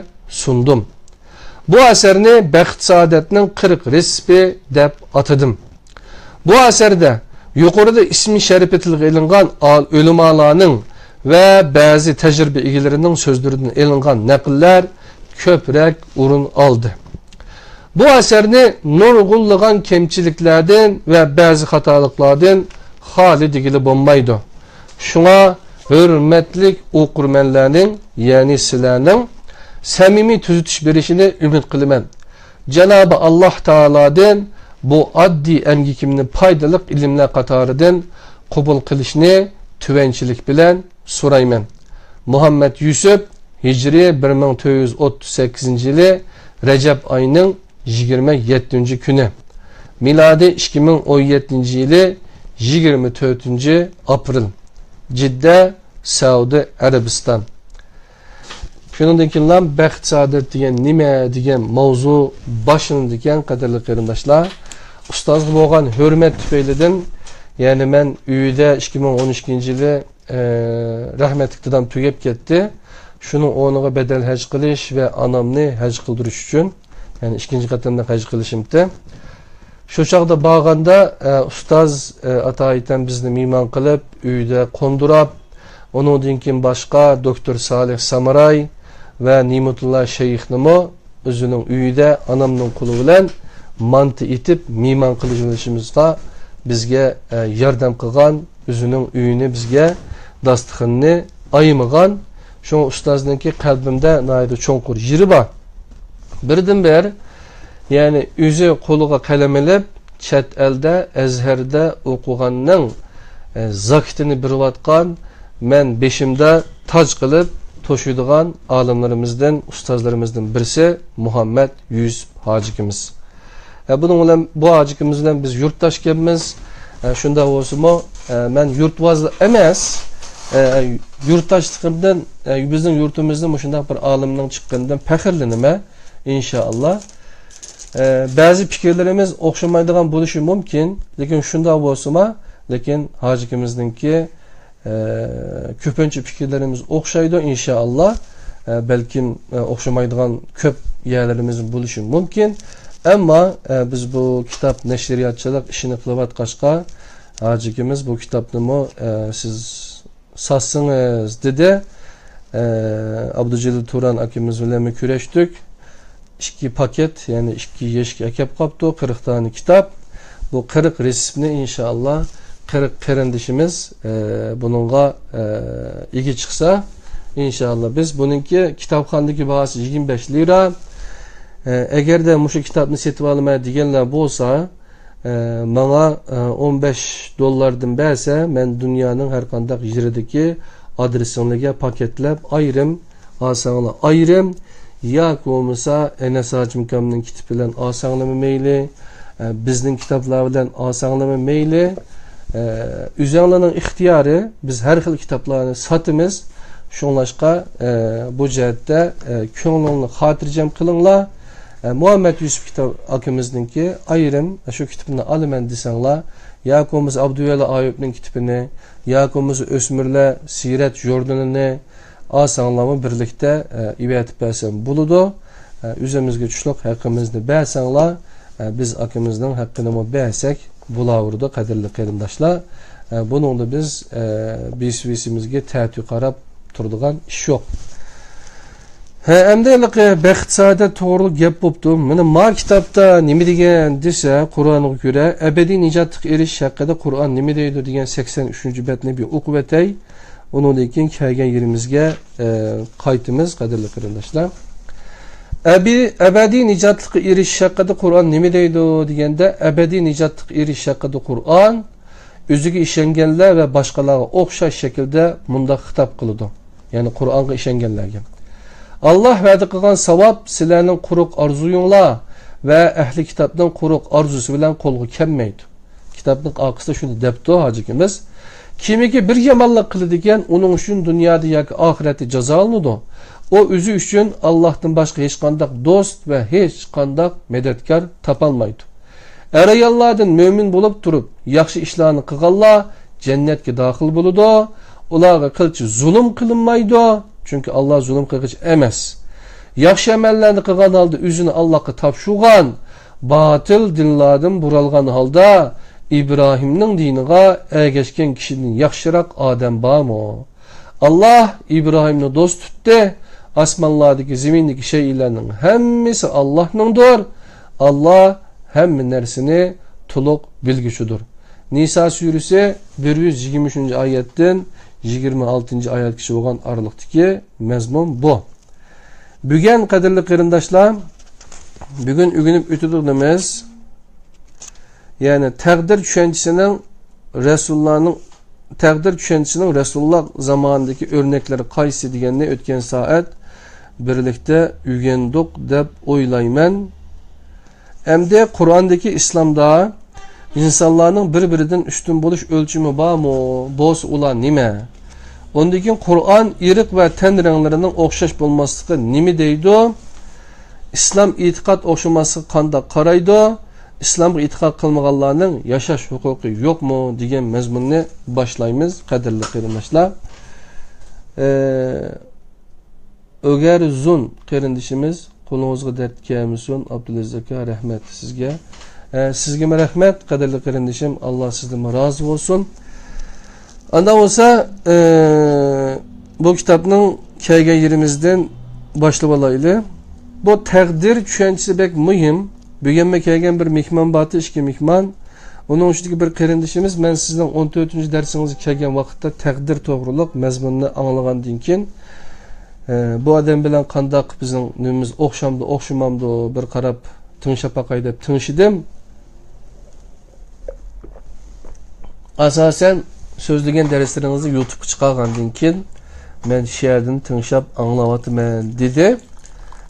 سۇندۇم. بۇ ئەسەرنى بەخت-سائادەتنىڭ قىرىق رېتسېپى دەپ ئاتىدىم. بۇ ئەسەردە يۇقىرىدا ئىسمى شەرىپى تىلغا ئېلىنغان ئال-، ئۆلىمالارنىڭ ۋە بەزى تەجرىبە ئىگىلىرىنىڭ سۆزلىرىدىن ئېلىنغان نەقىللەر كۆپرەك ئورۇن ئالدى. بۇ ئەسەرنى نۇرغۇنلىغان كەمچىلىكلەردىن ۋە بەزى خاتالىقلاردىن خالىي دېگىلى بولمايدۇ. شۇڭا ھۆرمەتلىك ئوقۇرمەنلەرنىڭ، يەنى سىلەرنىڭ سەمىمىي تۈزىتىش بېرىشىنى ئۈمىد قىلىمەن. جانابى ئاللاھ تائالادىن بۇ ئاددىي ئەمگىكىمنى پايدىلىق ئىلىملەر قاتارىدىن قوبۇل قىلىشنى تۆۋەنچىلىك بىلەن سورايمەن. مۇھەممەد يۈسۈپ، ھىجرىي بىر مىڭ تۆت يۈز ئوتتۇز سەككىزىنچى يىلى رەجەب ئاينىڭ يىگىرمە يەتتىنچى كۈنى، مىلادىي ئىككى مىڭ ئون يەتتىنچى يىلى يىگىرمە تۆتىنچى ئاپرېل، جىددە، سەئۇدى ئەرەبىستان. شۇنىڭدىن كېيىنلا بەخت-سائادەت دېگەن نېمە دېگەن ماۋزۇ باشلىنىدىكەن، قەدىرلىك قېرىنداشلار. ئۇستازغا بولغان ھۆرمەت تۈپەيلىدىن، يەنى مەن ئۆيدە ئىككى مىڭ ئون ئىككىنچى يىلى، ئە، رەھمەتلىك دادام تۈگەپ كەتتى. شۇنىڭ ئورنىغا بەدەل ھەج قىلىش ۋە ئانامنى ھەج قىلدۇرۇش ئۈچۈن، يەنى ئىككىنچى قېتىملىق ھەج قىلىشىمتى. شۇ چاغدا بارغاندا، ئە، ئۇستاز، ئە، ئاتايىتەم بىزنى مېھمان قىلىپ، ئۆيدە قوندۇراپ، ئۇنىڭدىن كېيىن باشقا دوكتور سالىھ سامراي ۋە نېمەتۇللا شەيخنىمۇ ئۆزىنىڭ ئۆيىدە ئانامنىڭ قولى بىلەن مانتا ئېتىپ مېھمان قىلىۋېلىشىمىزغا بىزگە، ئە، ياردەم قىلغان، ئۆزىنىڭ ئۆيىنى بىزگە، داستىخىنىنى ئايىمىغان. شۇڭا ئۇستازنىڭكى قەلبىمدە ناھايىتى چوڭقۇر يېرى بار. بىردىنبىر، يەنى ئۆزى قولىغا قەلەم ئېلىپ، چەت ئەلدە، ئەزھەردە ئوقۇغاننىڭ، ئە، زاكىتىنى بېرىۋاتقان، مەن بېشىمدا تاج قىلىپ توشۇيدىغان ئالىملىرىمىزدىن، ئۇستازلىرىمىزدىن بىرسى مۇھەممەد يۈسۈپ ھاجىكىمىز. ئە، بۇنىڭ بىلەن، بۇ ھاجىكىمىز بىلەن بىز يۇرتداشكەنمىز. ئە، شۇنداق بولسىمۇ، ئە، مەن يۇرتۋازلىق ئەمەس، ئە، يۇرتداشلىقىمدىن، ئە، بىزنىڭ يۇرتىمىزدىن مۇشۇنداق بىر ئالىمنىڭ چىققىنىدىن پەخىرلىنىمەن، ئىنشائاللا. ئە، بەزى پىكىرلىرىمىز ئوخشىمايدىغان بولۇشى مۇمكىن، لېكىن شۇنداق بولسىمۇ، لېكىن ھاجىكىمىزنىڭكى، ئە، كۆپىنچە پىكىرلىرىمىز ئوخشايدۇ، ئىنشائاللا. ئە، بەلكىم، ئە، ئوخشىمايدىغان كۆپ يەرلىرىمىز بولۇشى مۇمكىن. ئەمما، ئە، بىز بۇ كىتاب نەشرىياتچىلىق ئىشىنى قىلىۋاتقاچقا، ھاجىكىمىز بۇ كىتابنىمۇ، ئە، سىز ساتسىڭىز دېدى. ئە، ئابدۇجېلىل تۇران ئاكىمىز بىلەنمۇ كۆرۈشتۇك. ئىككى پاكېت، يەنى ئىككى يەشىك ئەكەپ قاپتۇ، قىرىق دانە كىتاب. بۇ قىرىق رېتسېپنى ئىنشائاللا قىرىق قېرىندىشىمىز، ئە، بۇنىڭغا، ئە، ئىگە چىقسا، ئىنشائاللا بىز بۇنىڭكى كىتابخانىدىكى باھاسى يىگىرمە بەش لىرا. ئە، ئەگەردە مۇشۇ كىتابنى سېتىۋالىمەن دېگەنلەر بولسا، ئە، ماڭا، ئە، ئون بەش دوللاردىن بەرسە، مەن دۇنيانىڭ ھەر قانداق يېرىدىكى ئادرېسىڭلارغا پاكېتلەپ ئايرىم ئالساڭلار ئايرىم، ياكى بولمىسا ئەنەس ھاجىمكامنىڭ كىتابى بىلەن ئالساڭلارمۇ مەيلى، ئە، بىزنىڭ كىتابلار بىلەن ئالساڭلارمۇ مەيلى. ئە، ئۆزەڭلارنىڭ ئىختىيارى، بىز ھەر خىل كىتابلارنى ساتىمىز. شۇڭلاشقا، ئە، بۇ جەھەتتە، ئە، كۆڭلۈڭلارنى خاتىرجەم قىلىڭلار. ئە، مۇھەممەد يۈسۈپ كىتاب ئاكىمىزنىڭكى ئايرىم، شۇ كىتابنى ئالىمەن دېسەڭلار، ياكى بولمىسا ئابدۇۋەلى ئايۇپنىڭ كىتابىنى، ياكى بولمىسا ئۆسمۈرلەر سىيرەت ژۇرنىلىنى ئالساڭلارمۇ بىرلىكتە، ئە، ئېۋەتىپ بەرسەم بولىدۇ. ئە، ئۆزىمىزگە چۈشلۈك ھەققىمىزنى بەرسەڭلار، ئە، بىز ئاكىمىزنىڭ ھەققىنىمۇ بەرسەك بولاۋېرىدۇ، قەدىرلىك قېرىنداشلار. ئە، بۇنىڭدا بىز، ئە، بىسىمىزگە تەتۈر قاراپ تۇرىدىغان ئىش يوق. ھە، ئەمدى ھېلىقى بەخت سائادەت توغرۇلۇق گەپ بوپتۇ. مانا ما كىتابتا نېمە دېگەن دېسە، قۇرئانغا كۆرە، ئەبەدىي نىجاتلىققا ئېرىشىش ھەققىدە قۇرئان نېمە دەيدۇ دېگەن سەكسەن ئۈچىنچى بەتنى بىر ئوقۇۋەتەي. ئۇنىڭدىن كېيىن كەلگەن يېرىمىزگە، ئە، قايتىمىز، قەدىرلىك قېرىنداشلار. ئەبى-، ئەبەدىي نىجاتلىققا ئېرىشىش ھەققىدە قۇرئان نېمە دەيدۇ دېگەندە، ئەبەدىي نىجاتلىققا ئېرىشىش ھەققىدە قۇرئان ئۆزىگە ئىشەنگەنلەر ۋە باشقىلارغا ئوخشاش شەكىلدە مۇنداق خىتاب قىلىدۇ. يەنى قۇرئانغا ئىشەنگەنلەرگە. ئاللاھ ۋەدە قىلغان ساۋاب سىلەرنىڭ قۇرۇق ئارزۇيۇڭلار ۋە ئەھلى كىتابنىڭ قۇرۇق ئارزۇسى بىلەن قولغا كەلمەيدۇ. كىتابنىڭ ئارقىسىدا شۇنى دەپتۇ ھاجىكىمىز. كىمكى بىر يامانلىق قىلىدىكەن، ئۇنىڭ ئۈچۈن دۇنيادا ياكى ئاخىرەتتە جازالىنىدۇ. ئۇ ئۆزى ئۈچۈن ئاللاھتىن باشقا ھېچقانداق دوست ۋە ھېچقانداق مەدەتكار تاپالمايدۇ. ئەر-ئاياللاردىن مۆمىن بولۇپ تۇرۇپ، ياخشى ئىشلارنى قىلغانلار جەننەتكە داخىل بولىدۇ. ئۇلارغا قىلچە زۇلۇم قىلىنمايدۇ. چۈنكى ئاللاھ زۇلۇم قىلغۇچى ئەمەس. ياخشى ئەمەللەرنى قىلغان ھالدا ئۆزىنى ئاللاھقا تاپشۇرغان، باتىل دىنلاردىن بۇرالغان ھالدا ئىبراھىمنىڭ دىنىغا ئەگەشكەن كىشىدىن ياخشىراق ئادەم بارمۇ؟ ئاللاھ ئىبراھىمنى دوست تۇتتى. ئاسمانلاردىكى، زېمىندىكى شەيئىلەرنىڭ ھەممىسى ئاللاھنىڭدۇر. ئاللاھ ھەممە نەرسىنى تولۇق بىلگۈچىدۇر. نىسا سۈرىسى بىر يۈز يىگىرمە ئۈچىنچى ئايەتتىن يىگىرمە ئالتىنچى ئايەتكىچە بولغان ئارىلىقتىكى مەزمۇن بۇ. بۈگۈن، قەدىرلىك قېرىنداشلار، بۈگۈن ئۆگىنىپ ئۆتىدىغىنىمىز، يەنى تەقدىر چۈشەنچىسىنىڭ رەسۇللارنىڭ، تەقدىر چۈشەنچىسىنىڭ رەسۇللار زامانىدىكى ئۆرنەكلىرى قايسى دېگەننى ئۆتكەن سائەت بىرلىكتە ئۆگەندۇق دەپ ئويلايمەن. ئەمدى قۇرئاندىكى ئىسلامدا ئىنسانلارنىڭ بىر-بىرىدىن ئۈستۈن بولۇش ئۆلچىمى بارمۇ؟ بولسا ئۇلار نېمە؟ ئۇندىن كېيىن قۇرئان ئىرق ۋە تەن رەڭلىرىنىڭ ئوخشاش بولماسلىقى نېمە دەيدۇ؟ ئىسلام ئېتىقاد ئوخشىماسلىقىغا قانداق قارايدۇ؟ ئىسلامغا ئېتىقاد قىلمىغانلارنىڭ ياشاش ھوقۇقى يوقمۇ؟ دېگەن مەزمۇننى باشلايمىز، قەدىرلىك قېرىنداشلار. ئە، ئۆگەرزۇن قېرىندىشىمىز، قولىڭىزغا دەرد كەلمىسۇن، ئابدۇلئەزىز ئاكا، رەھمەت سىزگە. ئە، سىزگىمۇ رەھمەت، قەدىرلىك قېرىندىشىم، ئاللاھ سىزدىنمۇ رازى بولسۇن. ئاندا بولسا، ئى، بۇ كىتابنىڭ كەلگەن يېرىمىزدىن باشلىۋالايلى. بۇ تەقدىر چۈشەنچىسى بەك مۇھىم. بۈگۈنمۇ كەلگەن بىر مېھمان بارتى، ئىككى مېھمان. ئۇنىڭ ئىچىدىكى بىر قېرىندىشىمىز، مەن سىزنىڭ ئون تۆتىنچى دەرسىڭىزگە كەلگەن ۋاقىتتا تەقدىر توغرۇلۇق مەزمۇننى ئاڭلىغاندىن كېيىن، ئى، بۇ ئادەم بىلەن قانداق بىزنىڭ نېمىمىز ئوخشامدۇ، ئوخشىمامدۇ، بىر قاراپ تىڭشاپ باقاي دەپ تىڭشىدىم. ئاساسەن، سۆزلىگەن دەرسلىرىڭىزنى يۇتۇبقا چىقارغاندىن كېيىن، مەن شۇ يەردىن تىڭشاپ ئاڭلاۋاتىمەن، دېدى.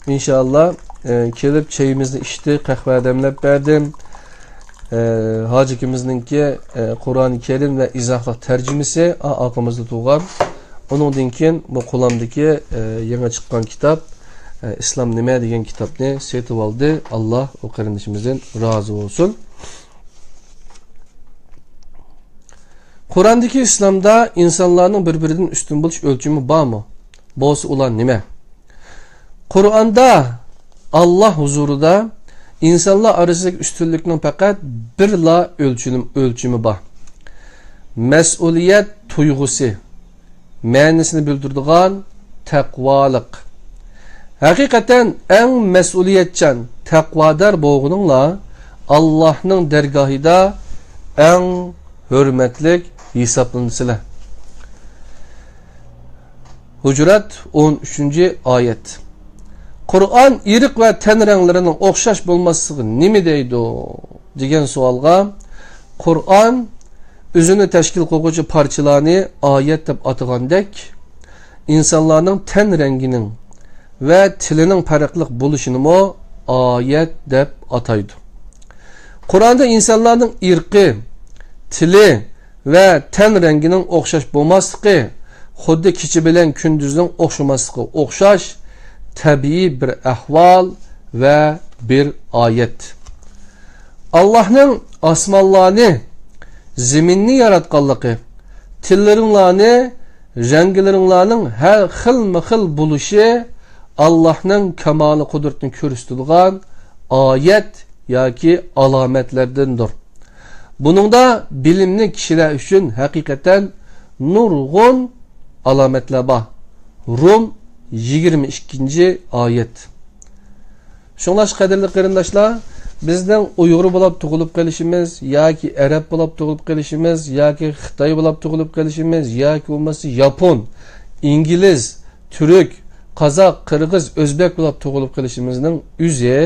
ئىنشائاللا، ئە، كېلىپ چېيىمىزنى ئىچتى، قەھۋە دەملەپ بەردىم. ئە، ھاجى ئاكىمىزنىڭكى، ئە، قۇرئانى كەرىم ۋە ئىزاھلىق تەرجىمىسى، ئا، ئارقىمىزدا تۇرغان. ئۇنىڭدىن كېيىن بۇ قولامدىكى، ئە، يېڭى چىققان كىتاب، ئە، ئىسلام نېمە دېگەن كىتابنى سېتىۋالدى. ئاللا ئۇ قېرىندىشىمىزدىن رازى بولسۇن. قۇرئاندىكى ئىسلامدا ئىنسانلارنىڭ بىر-بىرىدىن ئۈستۈن بولۇش ئۆلچىمى بارمۇ؟ بولسا ئۇلار نېمە؟ قۇرئاندا ئاللا ھۇزۇرىدا ئىنسانلار ئارىسىدىكى ئۈستۈنلۈكنىڭ پەقەت بىرلا ئۆلچىمى، ئۆلچىمى بار. مەسئۇلىيەت تۇيغۇسى، مەنىسىنى بىلدۈرىدىغان تەقۋالىق. ھەقىقەتەن ئەڭ مەسئۇلىيەتچان، تەقۋادار بولغىنىڭلار ئاللاھنىڭ دەرگاھىدا ئەڭ ھۆرمەتلىك ھېسابلىنىسىلەر. ھۇجرات، ئون ئۈچىنچى ئايەت. قۇرئان ئىرق ۋە تەن رەڭلىرىنىڭ ئوخشاش بولماسلىقى نېمە دەيدۇ؟ دېگەن سوئالغا، قۇرئان ئۆزىنى تەشكىل قىلغۇچى پارچىلارنى ئايەت دەپ ئاتىغاندەك، ئىنسانلارنىڭ تەن رەڭگىنىڭ ۋە تىلىنىڭ پەرقلىق بولۇشىنىمۇ ئايەت دەپ ئاتايدۇ. قۇرئاندا ئىنسانلارنىڭ ئىرقى، تىلى ۋە تەن رەڭگىنىڭ ئوخشاش بولماسلىقى، خۇددى كېچە بىلەن كۈندۈزنىڭ ئوخشىماسلىقىغا ئوخشاش تەبىئىي بىر ئەھۋال ۋە بىر ئايەت. ئاللاھنىڭ ئاسمانلارنى، زېمىننى ياراتقانلىقى، تىللىرىڭلارنى، رەڭگىلىرىڭلارنىڭ ھەر خىلمۇ خىل بولۇشى ئاللاھنىڭ كامالى قۇدرىتىنى كۆرسىتىدىغان ئايەت ياكى ئالامەتلەردىندۇر. بۇنىڭدا بىلىملىك كىشىلەر ئۈچۈن ھەقىقەتەن نۇرغۇن ئالامەتلەر بار. رۇم، يىگىرمە ئىككىنچى ئايەت. شۇڭلاشقا، قەدىرلىك قېرىنداشلار، بىزنىڭ ئۇيغۇر بولاپ تۇغۇلۇپ قېلىشىمىز ياكى ئەرەب بولاپ تۇغۇلۇپ قېلىشىمىز ياكى خىتاي بولاپ تۇغۇلۇپ قېلىشىمىز ياكى بولمىسا ياپون، ئىنگلىز، تۈرك، قازاق، قىرغىز، ئۆزبەك بولاپ تۇغۇلۇپ قېلىشىمىزنىڭ ئۆزى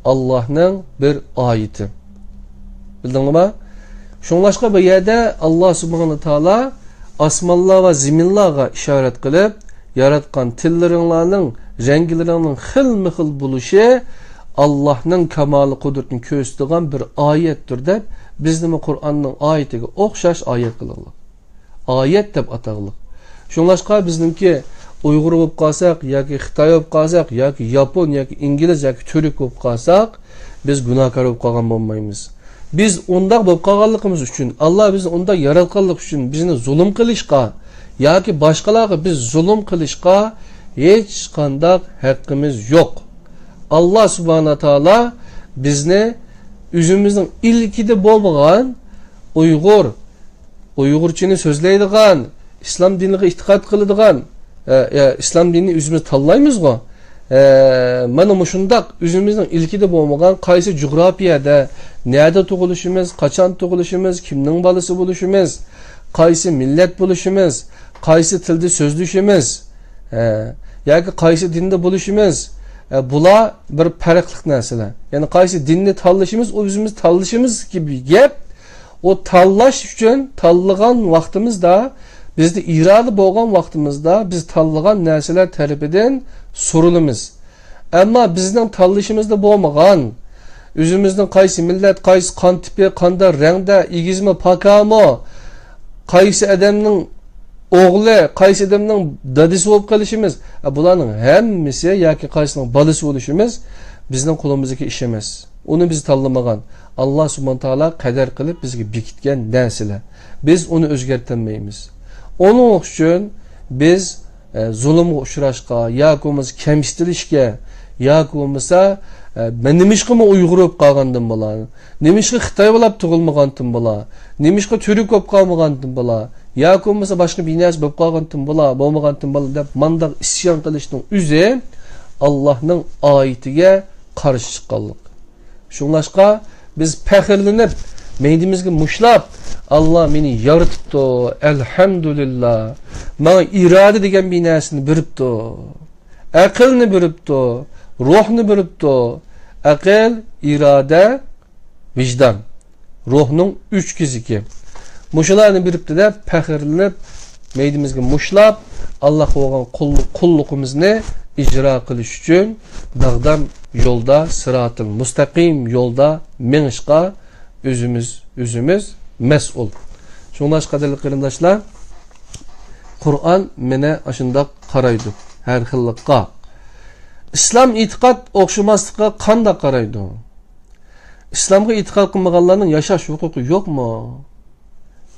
ئاللاھنىڭ بىر ئايىتى. بىلدىڭلىما؟ شۇڭلاشقا، بۇ يەردە ئاللا سۇبھانە تائالا ئاسمانلار ۋە زېمىنلارغا ئىشارەت قىلىپ، ياراتقان تىللىرىڭلارنىڭ، رەڭگىلىرىڭنىڭ خىلمۇ خىل بولۇشى ئاللاھنىڭ كامالى قۇدرىتىنى كۆرسىتىدىغان بىر ئايەتتۇر دەپ، بىزنىمۇ قۇرئاننىڭ ئايىتىگە ئوخشاش ئايەت قىلغىلى. ئايەت دەپ ئاتاغلىق. شۇڭلاشقا بىزنىڭكى ئۇيغۇر بولۇپ قالساق ياكى خىتاي بولۇپ قالساق ياكى ياپون ياكى ئىنگلىز ياكى تۈرك بولۇپ قالساق، بىز گۇناھكار بولۇپ قالغان بولمايمىز. بىز ئۇنداق بولۇپ قالغانلىقىمىز ئۈچۈن، ئاللا بىزنى ئۇنداق ياراتقانلىقى ئۈچۈن بىزنى زۇلۇم قىلىشقا ياكى باشقىلارغا بىز زۇلۇم قىلىشقا ھېچقانداق ھەققىمىز يوق. ئاللا سۇبھانە تائالا بىزنى ئۆزىمىزنىڭ ئىلكىدە بولمىغان ئۇيغۇر، ئۇيغۇرچىنى سۆزلەيدىغان، ئىسلام دىنىغا ئېتىقاد قىلىدىغان، ئە، ئە، ئىسلام دىنىنى ئۆزىمىز تاللايمىزغۇ. ئە، مانا مۇشۇنداق ئۆزىمىزنىڭ ئىلكىدە بولمىغان، قايسى جۇغراپىيەدە، نەدە تۇغۇلۇشىمىز، قاچان تۇغۇلۇشىمىز، كىمنىڭ بالىسى بولۇشىمىز، قايسى مىللەت بولۇشىمىز، قايسى تىلدا سۆزلىشىمىز، ئە، ياكى قايسى دىندا بولۇشىمىز، ئە، بۇلار بىر پەرقلىق نەرسىلەر. يەنى قايسى دىننى تاللىشىمىز، ئۆزىمىز تاللىشىمىز كىبى گەپ. ئۇ تاللاش ئۈچۈن تاللىغان ۋاقتىمىزدا، بىزدە ئىرادە بولغان ۋاقتىمىزدا بىز تاللىغان نەرسىلەر تەرىپىدىن سورىلىمىز. ئەمما بىزنىڭ تاللىشىمىزدا بولمىغان، ئۆزىمىزنىڭ قايسى مىللەت، قايسى قان تىپى، قانداق رەڭدە، ئېگىزمۇ، پاكامۇ، قايسى ئادەمنىڭ ئوغلى، قايسى ئادەمنىڭ دادىسى بولۇپ قېلىشىمىز، ئە، بۇلارنىڭ ھەممىسى ياكى قايسىنىڭ بالىسى بولۇشىمىز بىزنىڭ قولىمىزدىكى ئىش ئەمەس. ئۇنى بىز تاللىمىغان. ئاللا سۇبھانە تائالا قەدەر قىلىپ بىزگە بېكىتكەن نەرسىلەر. بىز ئۇنى ئۆزگەرتەلمەيمىز. ئۇنىڭ ئۈچۈن بىز، ئە، زۇلۇمغا ئۇچراشقا ياكى بولمىسا كەمسىتىلىشكە ياكى بولمىسا، ئە، مەن نېمىشقىمۇ ئۇيغۇر بولۇپ قالغاندىم بولا؟ نېمىشقا خىتاي بولاپ تۇغۇلمىغانتىم بولا؟ نېمىشقا تۈرك بولۇپ قالمىغانتىم بولا؟ ياكى بولمىسا باشقا بىر نەرسە بولۇپ قالغانتىم بولا، بولمىغانتىم بولا دەپ مانداق ئىسيان قىلىشنىڭ ئۆزى ئاللاھنىڭ ئايىتىگە قارشى چىققانلىق. شۇڭلاشقا بىز پەخىرلىنىپ، مەيدىمىزگە مۇشتلاپ، «ئاللا مېنى يارىتىپتۇ، ئەلھەمدۇلىللا، ماڭا ئىرادە دېگەن بىر نەرسىنى بېرىپتۇ، ئەقىلنى بېرىپتۇ، روھنى بېرىپتۇ.» ئەقىل، ئىرادە، ۋىجدان، روھنىڭ ئۈچ كېزىكى. مۇشۇلارنى بېرىپتۇ دەپ پەخىرلىنىپ، مەيدىمىزگە مۇشتلاپ، ئاللاھقا بولغان قۇل-، قۇللۇقىمىزنى ئىجرا قىلىش ئۈچۈن داغدام يولدا، سىراتىل مۇستەقىم يولدا مېڭىشقا ئۆزىمىز، ئۆزىمىز مەسئۇل. شۇڭلاشقا، قەدىرلىك قېرىنداشلار، قۇرئان مېنى ئاشۇنداق قارايدۇ، ھەر خىللىققا. ئىسلام ئېتىقاد ئوخشىماسلىققا قانداق قارايدۇ؟ ئىسلامغا ئېتىقاد قىلمىغانلارنىڭ ياشاش ھوقۇقى يوقمۇ؟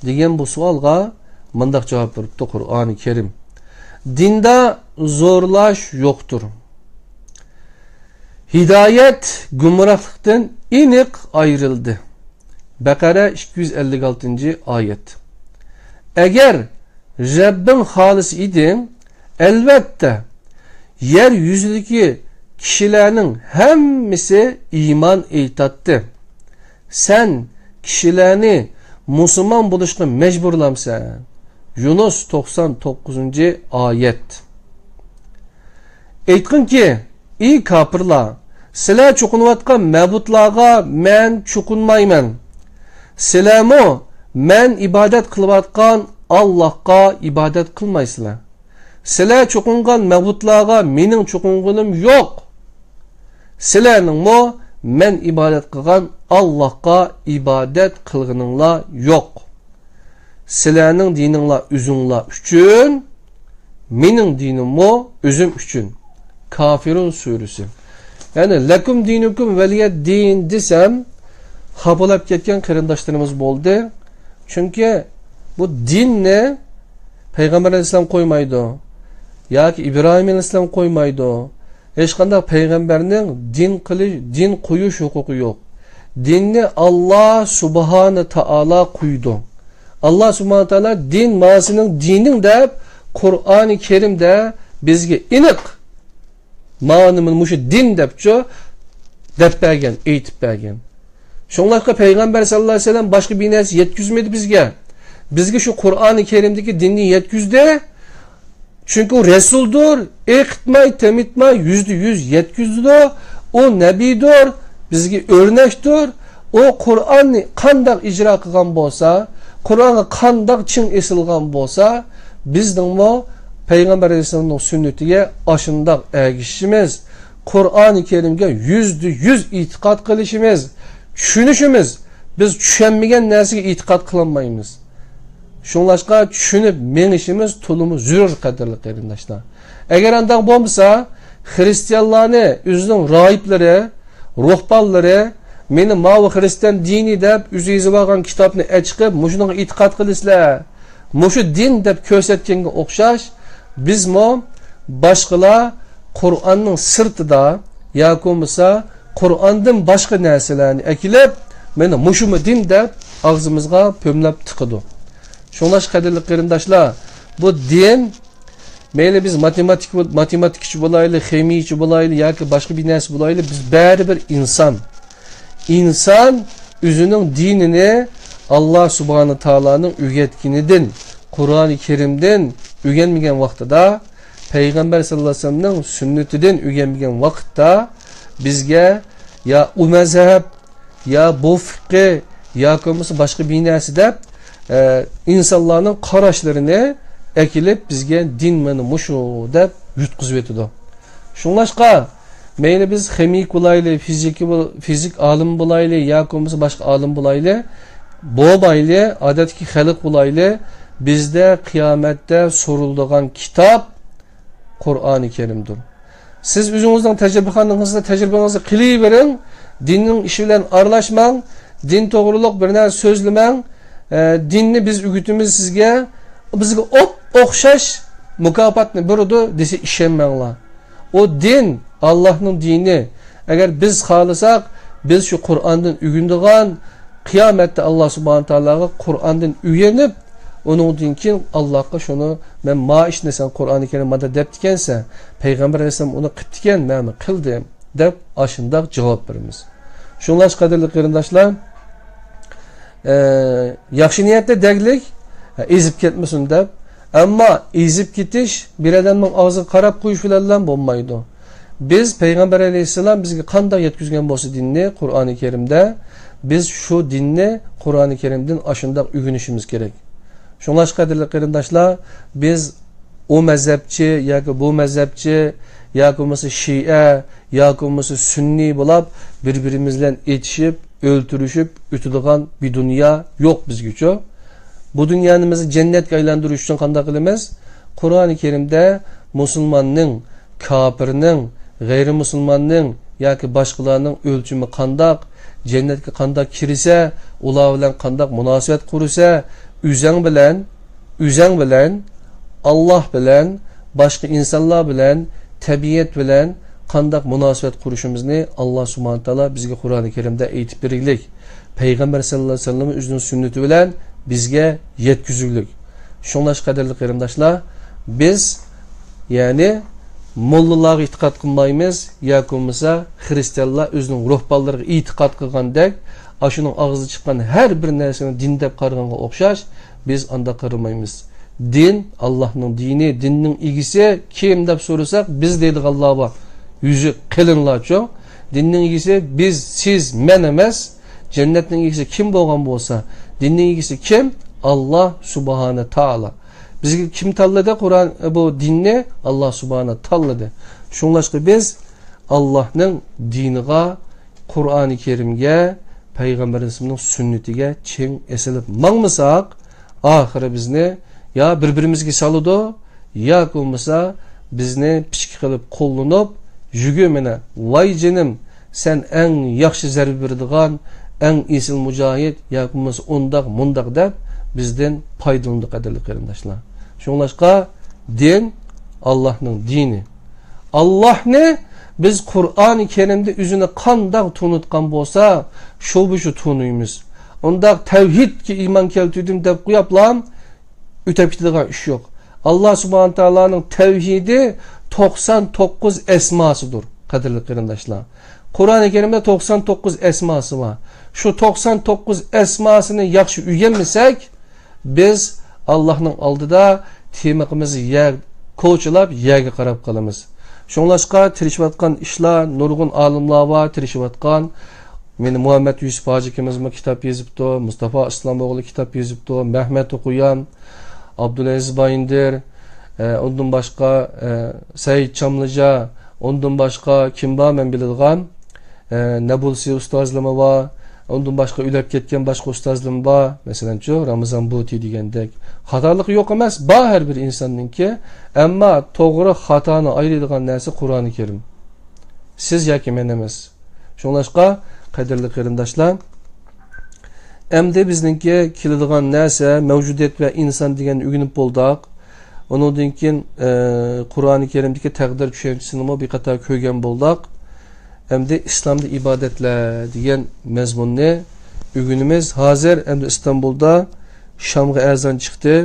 دېگەن بۇ سوئالغا مۇنداق جاۋاب بېرىپتۇ قۇرئانى كەرىم: دىندا زورلاش يوقتۇر. ھىدايەت گۇمراھلىقتىن ئېنىق ئايرىلدى. بەقەرە ئىككى يۈز ئەللىك ئالتىنچى ئايەت. ئەگەر رەببىڭ خالىسا ئىدىڭ، ئەلۋەتتە، يەر يۈزىدىكى كىشىلەرنىڭ ھەممىسى ئىمان ئېيتاتتى. سەن كىشىلەرنى مۇسۇلمان بولۇشقا مەجبۇرلامسەن؟ يۇنۇس توقسان توققۇزىنچى ئايەت. ئېيتقىنكى، ئى كاپىرلار، سىلەر چوقۇنۇۋاتقان مەبۇدلارغا مەن چوقۇنمايمەن. سىلەرمۇ مەن ئىبادەت قىلىۋاتقان ئاللاھقا ئىبادەت قىلمايسىلەر. سىلەر چوقۇنغان مەبۇدلارغا مېنىڭ چوقۇنغىنىم يوق. سىلەرنىڭمۇ مەن ئىبادەت قىلغان ئاللاھقا ئىبادەت قىلغىنىڭلار يوق. سىلەرنىڭ دىنىڭلار ئۆزۈڭلار ئۈچۈن، مېنىڭ دىنىممۇ ئۆزۈم ئۈچۈن. كافىرۇن سۈرىسى. يەنى، لەكۇم دىنۇكۇم ۋەلىيە دىن دېسەم، خاپىلاپ كەتكەن قېرىنداشلىرىمىز بولدى. چۈنكى بۇ دىننى پەيغەمبەر ئەلەيھىسسالام قويمايدۇ. ياكى ئىبراھىم ئەلەيھىسسالام قويمايدۇ. ھېچقانداق پەيغەمبەرنىڭ دىن قىلىش، دىن قويۇش ھوقۇقى يوق. دىننى ئاللا سۇبھانە تائالا قويىدۇ. ئاللا سۇبھانە تائالا دىن مانىسىنىڭ دىنىڭ دەپ قۇرئانى كەرىمدە بىزگە ئېنىق مانا مۇشۇ دىن دەپچۇ دەپ بەرگەن، ئېيتىپ بەرگەن. شۇڭلاشقا پەيغەمبەر ساللاللاھۇ ئەلەيھى ۋەسەللەم باشقا بىر نەرسە يەتكۈزمىدى بىزگە. بىزگە شۇ قۇرئانى كەرىمدىكى دىننى يەتكۈزدى. چۈنكى ئۇ رەسۇلدۇر، ئېقىتماي، تېمىتماي، يۈزدە يۈز يەتكۈزىدۇ. ئۇ نەبىدۇر، بىزگە ئۆرنەكتۇر. ئۇ قۇرئاننى قانداق ئىجرا قىلغان بولسا، قۇرئانغا قانداق چىڭ ئېسىلغان بولسا، بىزنىڭمۇ پەيغەمبەر ئەلەيھىسسالامنىڭ سۈننىتىگە ئاشۇنداق ئەگىشىشىمىز، قۇرئانى كەرىمگە يۈزدە يۈز ئېتىقاد قىلىشىمىز، چۈشىنىشىمىز، بىز چۈشەنمىگەن نەرسىگە ئېتىقاد قىلالمايمىز. شۇڭلاشقا چۈشىنىپ مېڭىشىمىز تولىمۇ زۆرۈر، قەدىرلىك قېرىنداشلار. ئەگەر ئانداق بولمىسا، خرىستىيانلارنى ئۆزىنىڭ راھىبلىرى، روھبانلىرى مېنى ماۋۇ خرىستىيان دىنى دەپ ئۆزى يېزىۋالغان كىتابنى ئەچىقىپ، مۇشۇنىڭغا ئېتىقاد قىلىسىلەر، مۇشۇ دىن دەپ كۆرسەتكەنگە ئوخشاش، بىزمۇ باشقىلار قۇرئاننىڭ سىرتىدا ياكى بولمىسا قۇرئاندىن باشقا نەرسىلەرنى ئەكېلىپ، مانا مۇشۇمۇ دىن دەپ ئاغزىمىزغا پۈۋلەپ تىقىدۇ. شۇڭلاشقا، قەدىرلىك قېرىنداشلار، بۇ دىن، مەيلى بىز ماتېماتىك، ماتېماتىكىچى بولايلى، خىمىيىچى بولايلى ياكى باشقا بىر نەرسە بولايلى، بىز بەرىبىر ئىنسان. ئىنسان ئۆزىنىڭ دىنىنى ئاللا سۇبھانە تائالانىڭ ئۆگەتكىنىدىن، قۇرئانى كەرىمدىن ئۆگەنمىگەن ۋاقتىدا، پەيغەمبەر ساللاللاھۇ ئەلەيھى ۋەسەللەمنىڭ سۈننىتىدىن ئۆگەنمىگەن ۋاقىتتا، بىزگە يا ئۇ مەزھەپ، يا بۇ فىقھى، ياكى بولمىسا باشقا بىر نەرسە دەپ، ئە، ئىنسانلارنىڭ قاراشلىرىنى ئەكېلىپ، بىزگە دىن مانا مۇشۇ دەپ يۇتقۇزۇۋېتىدۇ. شۇڭلاشقا، مەيلى بىز خىمىك بولايلى، فىزىكى بول-، فىزىك ئالىمى بولايلى، ياكى بولمىسا باشقا ئالىم بولايلى، بولمايلى، ئادەتتىكى خەلق بولايلى، بىزدە قىيامەتتە سورىلىدىغان كىتاب قۇرئانى كەرىمدۇر. سىز ئۆزىڭىزنىڭ تەجرىبىخانىڭىزدا تەجرىبىڭىزنى قىلىۋېرىڭ، دىننىڭ ئىشى بىلەن ئارىلاشماڭ، دىن توغرۇلۇق بىر نەرسە سۆزلىمەڭ، ئە، دىننى بىز ئۆگىتىمىز سىزگە، بىزگە ئوپ-ئوخشاش مۇكاپاتنى بېرىدۇ دېسە ئىشەنمەڭلار. ئۇ دىن، ئاللاھنىڭ دىنى، ئەگەر بىز خالىساق، بىز شۇ قۇرئاندىن ئۆگىنىدىغان، قىيامەتتە ئاللا سۇبھانە تائالاغا قۇرئاندىن ئۆگىنىپ، ئۇنىڭدىن كېيىن ئاللاغا شۇنى، مەن ما ئىشنى سەن قۇرئانى كەرىم مانا دەپتىكەنسەن، پەيغەمبەر ئەلەيھىسسالام ئۇنى قىپتىكەن، مەنمۇ قىلدىم، دەپ ئاشۇنداق جاۋاب بېرىمىز. شۇڭلاشقا، قەدىرلىك قېرىنداشلار، ئە، ياخشى نىيەتتە دەگلىك، ئە، ئېزىپ كەتمىسۇن دەپ. ئەمما ئېزىپ كېتىش بىر ئادەمنىڭ ئاغزىغا قاراپ قويۇش بىلەنلا بولمايدۇ. بىز پەيغەمبەر ئەلەيھىسسالام بىزگە قانداق يەتكۈزگەن بولسا دىننى قۇرئانى كەرىمدە، بىز شۇ دىننى قۇرئانى كەرىمدىن ئاشۇنداق ئۆگىنىشىمىز كېرەك. شۇڭلاشقا، قەدىرلىك قېرىنداشلار، بىز ئۇ مەزھەپچى ياكى بۇ مەزھەپچى ياكى بولمىسا شىئە ياكى بولمىسا سۈننىي بولاپ، بىر-بىرىمىز بىلەن ئېتىشىپ، ئۆلتۈرۈشۈپ ئۆتىدىغان بىر دۇنيا يوق بىزگىچۇ. بۇ دۇنيانى بىز جەننەتكە ئايلاندۇرۇش ئۈچۈن قانداق قىلىمىز؟ قۇرئانى كەرىمدە مۇسۇلماننىڭ، كاپىرنىڭ، غەيرىي مۇسۇلماننىڭ ياكى باشقىلارنىڭ ئۆلچىمى قانداق، جەننەتكە قانداق كىرسە، ئۇلار بىلەن قانداق مۇناسىۋەت قۇرسا، ئۆزەڭ بىلەن، ئۆزەڭ بىلەن، ئاللاھ بىلەن، باشقا ئىنسانلار بىلەن، تەبىئەت بىلەن قانداق مۇناسىۋەت قۇرۇشىمىزنى ئاللاھ سۇبھانە تائالا بىزگە قۇرئانى كەرىمدە ئېيتىپ بېرىگلىك. پەيغەمبەر سەللەللاھۇ ئەلەيھى ۋەسەللەم ئۆزىنىڭ سۈننىتى بىلەن بىزگە يەتكۈزۈگلۈك. شۇڭلاشقا، قەدىرلىك قېرىنداشلار، بىز، يەنى، موللىلارغا ئېتىقاد قىلمايمىز ياكى بولمىسا خىرىستىيانلار ئۆزىنىڭ روھبانلىرىغا ئېتىقاد قىلغاندەك، ئاشۇنىڭ ئاغزىدىن چىققان ھەر بىر نەرسىنى دىن دەپ قارىغانغا ئوخشاش، بىز ئانداق قارىمايمىز. دىن، ئاللاھنىڭ دىنى، دىننىڭ ئىگىسى كىم دەپ سورىساق، بىز دەيدىغانلار بار. يۈزى قېلىنلارچۇ. دىننىڭ ئىگىسى بىز، سىز، مەن ئەمەس. جەننەتنىڭ ئىگىسى كىم بولغان بولسا، دىننىڭ ئىگىسى كىم؟ ئاللاھ سۇبھانە تائالا. بىزگە كىم تاللىدى قۇرئان، بۇ دىننى؟ ئاللاھ سۇبھانە تاللىدى. شۇڭلاشقا بىز ئاللاھنىڭ دىنىغا، قۇرئانى كەرىمگە، پەيغەمبىرىمىزنىڭ سۈننىتىگە چىڭ ئېسىلىپ ماڭمىساق، ئاخىرى بىزنى يا بىر-بىرىمىزگە سالىدۇ، ياكى بولمىسا بىزنى پىچىقى قىلىپ قوللىنىپ، يۈگۈ مېنى، ۋاي جېنىم، سەن ئەڭ ياخشى زەربە بېرىدىغان، ئەڭ ئېسىل مۇجاھىد، ياكى بولمىسا ئۇنداق، مۇنداق دەپ بىزدىن پايدىلىنىدۇ، قەدىرلىك قېرىنداشلار. شۇڭلاشقا دىن ئاللاھنىڭ دىنى. ئاللاھنى بىز قۇرئانى كەرىمدە ئۆزىنى قانداق تونۇتقان بولسا، شۇ بۇ شۇ تونۇيمىز. ئۇنداق تەۋھىدكە ئىمان كەلتۈردۈم دەپ قويۇپلام ئۆتەپ كېتىدىغان ئىش يوق. ئاللاھ سۇبھانە تائالانىڭ تەۋھىدى توقسان توققۇز ئەسماسىدۇر، قەدىرلىك قېرىنداشلار. قۇرئانى كەرىمدە توقسان توققۇز ئەسماسى بار. شۇ توقسان توققۇز ئەسماسىنى ياخشى ئۆگەنمىسەك، بىز ئاللاھنىڭ ئالدىدا تىمىقىمىزنى يەر، كوچىلاپ يەرگە قاراپ قالىمىز. شۇڭلاشقا تىرىشىۋاتقان ئىشلار، نۇرغۇن ئالىملار بار تىرىشىۋاتقان. مېنى مۇھەممەد يۈسۈپ ھاجى ئاكىمىزمۇ كىتاب يېزىپتۇ، مۇستافا ئىسلام ئوغلى كىتاب يېزىپتۇ، مەھمەت ئوقۇيان، ئابدۇلئەزىز بايىندىر، ئە، ئۇندىن باشقا، ئە، سەئىد چاملىجا، ئۇندىن باشقا كىم بار مەن بىلىدىغان؟ ئە، نەبۇلسى ئۇستازلىرىمۇ بار. ئۇندىن باشقا ئۆلۈپ كەتكەن باشقا ئۇستازلىرىمۇ بار. مەسىلەنچۇ، رامىزان بۇتى دېگەندەك. خاتالىقى يوق ئەمەس، بار ھەر بىر ئىنساننىڭكى. ئەمما توغرا خاتانى ئايرىيدىغان نەرسە قۇرئانى كەرىم. سىز ياكى مەن ئەمەس. شۇڭلاشقا، قەدىرلىك قېرىنداشلار، ئەمدى بىزنىڭكى كېلىدىغان نەرسە مەۋجۇدىيەت ۋە ئىنسان دېگەننى ئۆگىنىپ بولدۇق. ئۇنىڭدىن كېيىن، ئە، قۇرئانى كەرىمدىكى تەقدىر چۈشەنچىسىنىمۇ بىر قاتار كۆرگەن بولدۇق. ئەمدى ئىسلامدا ئىبادەتلەر دېگەن مەزمۇننى ئۆگىنىمىز. ھازىر ئەمدى ئىستانبۇلدا شامغا ئەزان چىقتى.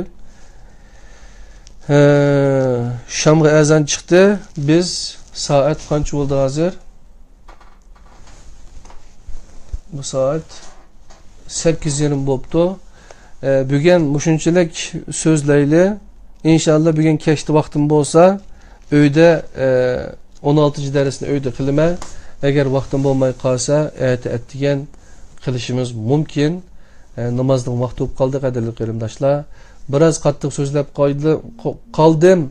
ھە، شامغا ئەزان چىقتى. بىز سائەت قانچە بولدى ھازىر؟ بۇ سائەت سەككىز يېرىم بوپتۇ. ئە، بۈگۈن مۇشۇنچىلىك سۆزلەيلى. ئىنشاللا بۈگۈن كەچتە ۋاقتىم بولسا، ئۆيدە، ئە، ئون ئالتىنچى دەرسنى ئۆيدە قىلىمەن. ئەگەر ۋاقتىم بولماي قالسا، ئەتە ئەتىگەن قىلىشىمىز مۇمكىن. ئە، نامازنىڭ ۋاقتى بولۇپ قالدى، قەدىرلىك قېرىنداشلار. بىراز قاتتىق سۆزلەپ قالدى-، قالدىم.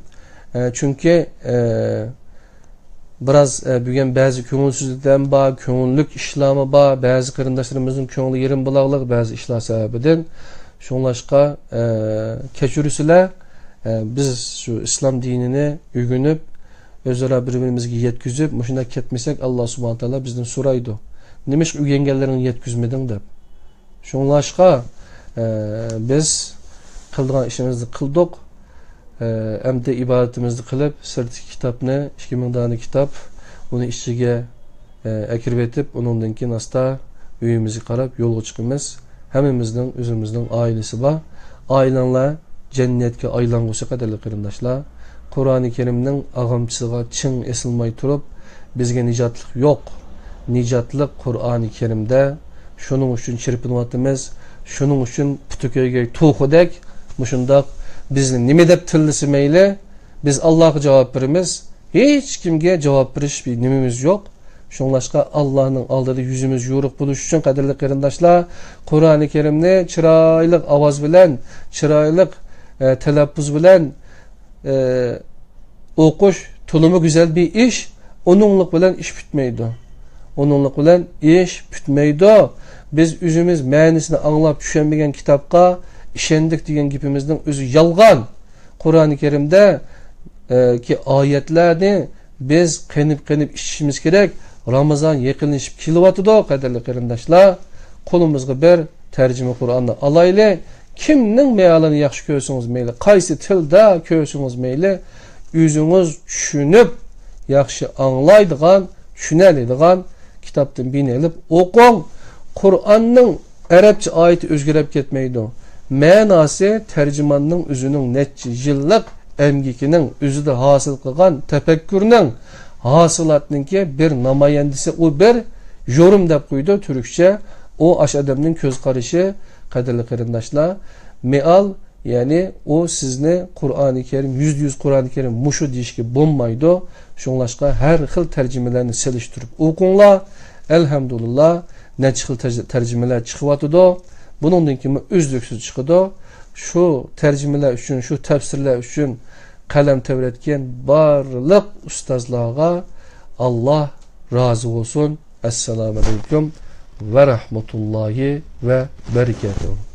ئە، چۈنكى، ئە، بىراز، ئە، بۈگۈن بەزى كۆڭۈلسىزلىكلەرمۇ بار، كۆڭۈللۈك ئىشلارمۇ بار، بەزى قېرىنداشلىرىمىزنىڭ كۆڭلى يېرىم بولاغلىق بەزى ئىشلار سەۋەبىدىن. شۇڭلاشقا، ئە، كەچۈرسىلەر، ئە، بىز شۇ ئىسلام دىنىنى ئۆگىنىپ، ئۆزئارا بىر-بىرىمىزگە يەتكۈزۈپ، مۇشۇنداق كەتمىسەك، ئاللا سۇبھانە تائالا بىزدىن سورايدۇ، نېمىشقا ئۆگەنگەنلىرىڭنى يەتكۈزمىدىڭ دەپ. شۇڭلاشقا، ئە، بىز قىلىدىغان ئىشىمىزنى قىلدۇق. ئە، ئەمدى ئىبادىتىمىزنى قىلىپ، سىرتتىكى كىتابنى، ئىككى مىڭ دانە كىتاب، ئۇنى ئىچىگە ئەكىرىۋېتىپ، ئۇنىڭدىن كېيىن ئاستا ئۆيىمىزگە قاراپ يولغا چىقىمىز. ھەممىمىزنىڭ ئۆزىمىزنىڭ ئائىلىسى بار. ئائىلەڭلار جەننەتكە ئايلانغۇسى، قەدىرلىك قېرىنداشلار. قۇرئانى كەرىمنىڭ ئاغامچىسىغا چىڭ ئېسىلماي تۇرۇپ، بىزگە نىجاتلىق يوق. نىجاتلىق قۇرئانى كەرىمدە. شۇنىڭ ئۈچۈن چىرپىنىۋاتىمىز. شۇنىڭ ئۈچۈن پۇتى كۆيگەي توخۇدەك مۇشۇنداق بىزنى نېمە دەپ تىللىسە مەيلى، بىز ئاللاغا جاۋاب بېرىمىز. ھېچكىمگە جاۋاب بېرىش بىر نېمىمىز يوق. شۇڭلاشقا ئاللانىڭ ئالدىدا يۈزىمىز يورۇق بولۇش ئۈچۈن، قەدىرلىك قېرىنداشلار، قۇرئانى كەرىمنى چىرايلىق ئاۋاز بىلەن، چىرايلىق، ئە، تەلەپپۇز بىلەن، ئە، ئوقۇش تولىمۇ گۈزەل بىر ئىش. ئۇنىڭلىق بىلەن ئىش پۈتمەيدۇ. ئۇنىڭلىق بىلەن ئىش پۈتمەيدۇ. بىز ئۆزىمىز مەنىسىنى ئاڭلاپ چۈشەنمىگەن كىتابقا ئىشەندۇق دېگەن گېپىمىزنىڭ ئۆزى يالغان. قۇرئانى كەرىمدە، ئە، كى ئايەتلەرنى بىز قېنىپ-قېنىپ ئىچىشىمىز كېرەك. رامىزان يېقىنلىشىپ كېلىۋاتىدۇ، قەدىرلىك قېرىنداشلار. قولىمىزغا بىر تەرجىمە قۇرئاننى ئالايلى. كىمنىڭ مېئالىنى ياخشى كۆرسىڭىز مەيلى، قايسى تىلدا كۆرسىڭىز مەيلى، ئۆزىڭىز چۈشىنىپ، ياخشى ئاڭلايدىغان، چۈشىنەلەيدىغان كىتابتىن بىرنى ئېلىپ ئوقۇڭ. قۇرئاننىڭ ئەرەبچە ئايىتى ئۆزگىرىپ كەتمەيدۇ. مەناسى تەرجىماننىڭ ئۆزىنىڭ نەچچە يىللىق ئەمگىكىنىڭ، ئۆزىدە ھاسىل قىلغان تەپەككۇرنىڭ، ھاسىلاتنىڭكى بىر نامايەندىسى، ئۇ بىر يورۇم دەپ قويىدۇ تۈركچە. ئۇ ئاش ئادەمنىڭ كۆز قارىشى، قەدىرلىك قېرىنداشلار. مېئال، يەنى ئۇ سىزنى قۇرئانى كەرىم، يۈزدە يۈز قۇرئانى كەرىم مۇشۇ دېيىشكە بولمايدۇ. شۇڭلاشقا ھەر خىل تەرجىمىلەرنى سېلىشتۇرۇپ ئوقۇڭلار. ئەلھەمدۇلىللا، نەچچە خىل تەرج-، تەرجىمىلەر چىقىۋاتىدۇ. بۇنىڭدىن كېيىنمۇ ئۈزلۈكسىز چىقىدۇ. شۇ تەرجىمىلەر ئۈچۈن، شۇ تەپسىرلەر ئۈچۈن قەلەم تەۋرەتكەن بارلىق ئۇستازلارغا ئاللا رازى بولسۇن. ئەسسالامۇ ئەلەيكۇم ۋە رەھمەتۇللاھى ۋە بەرىكاتۇھۇ.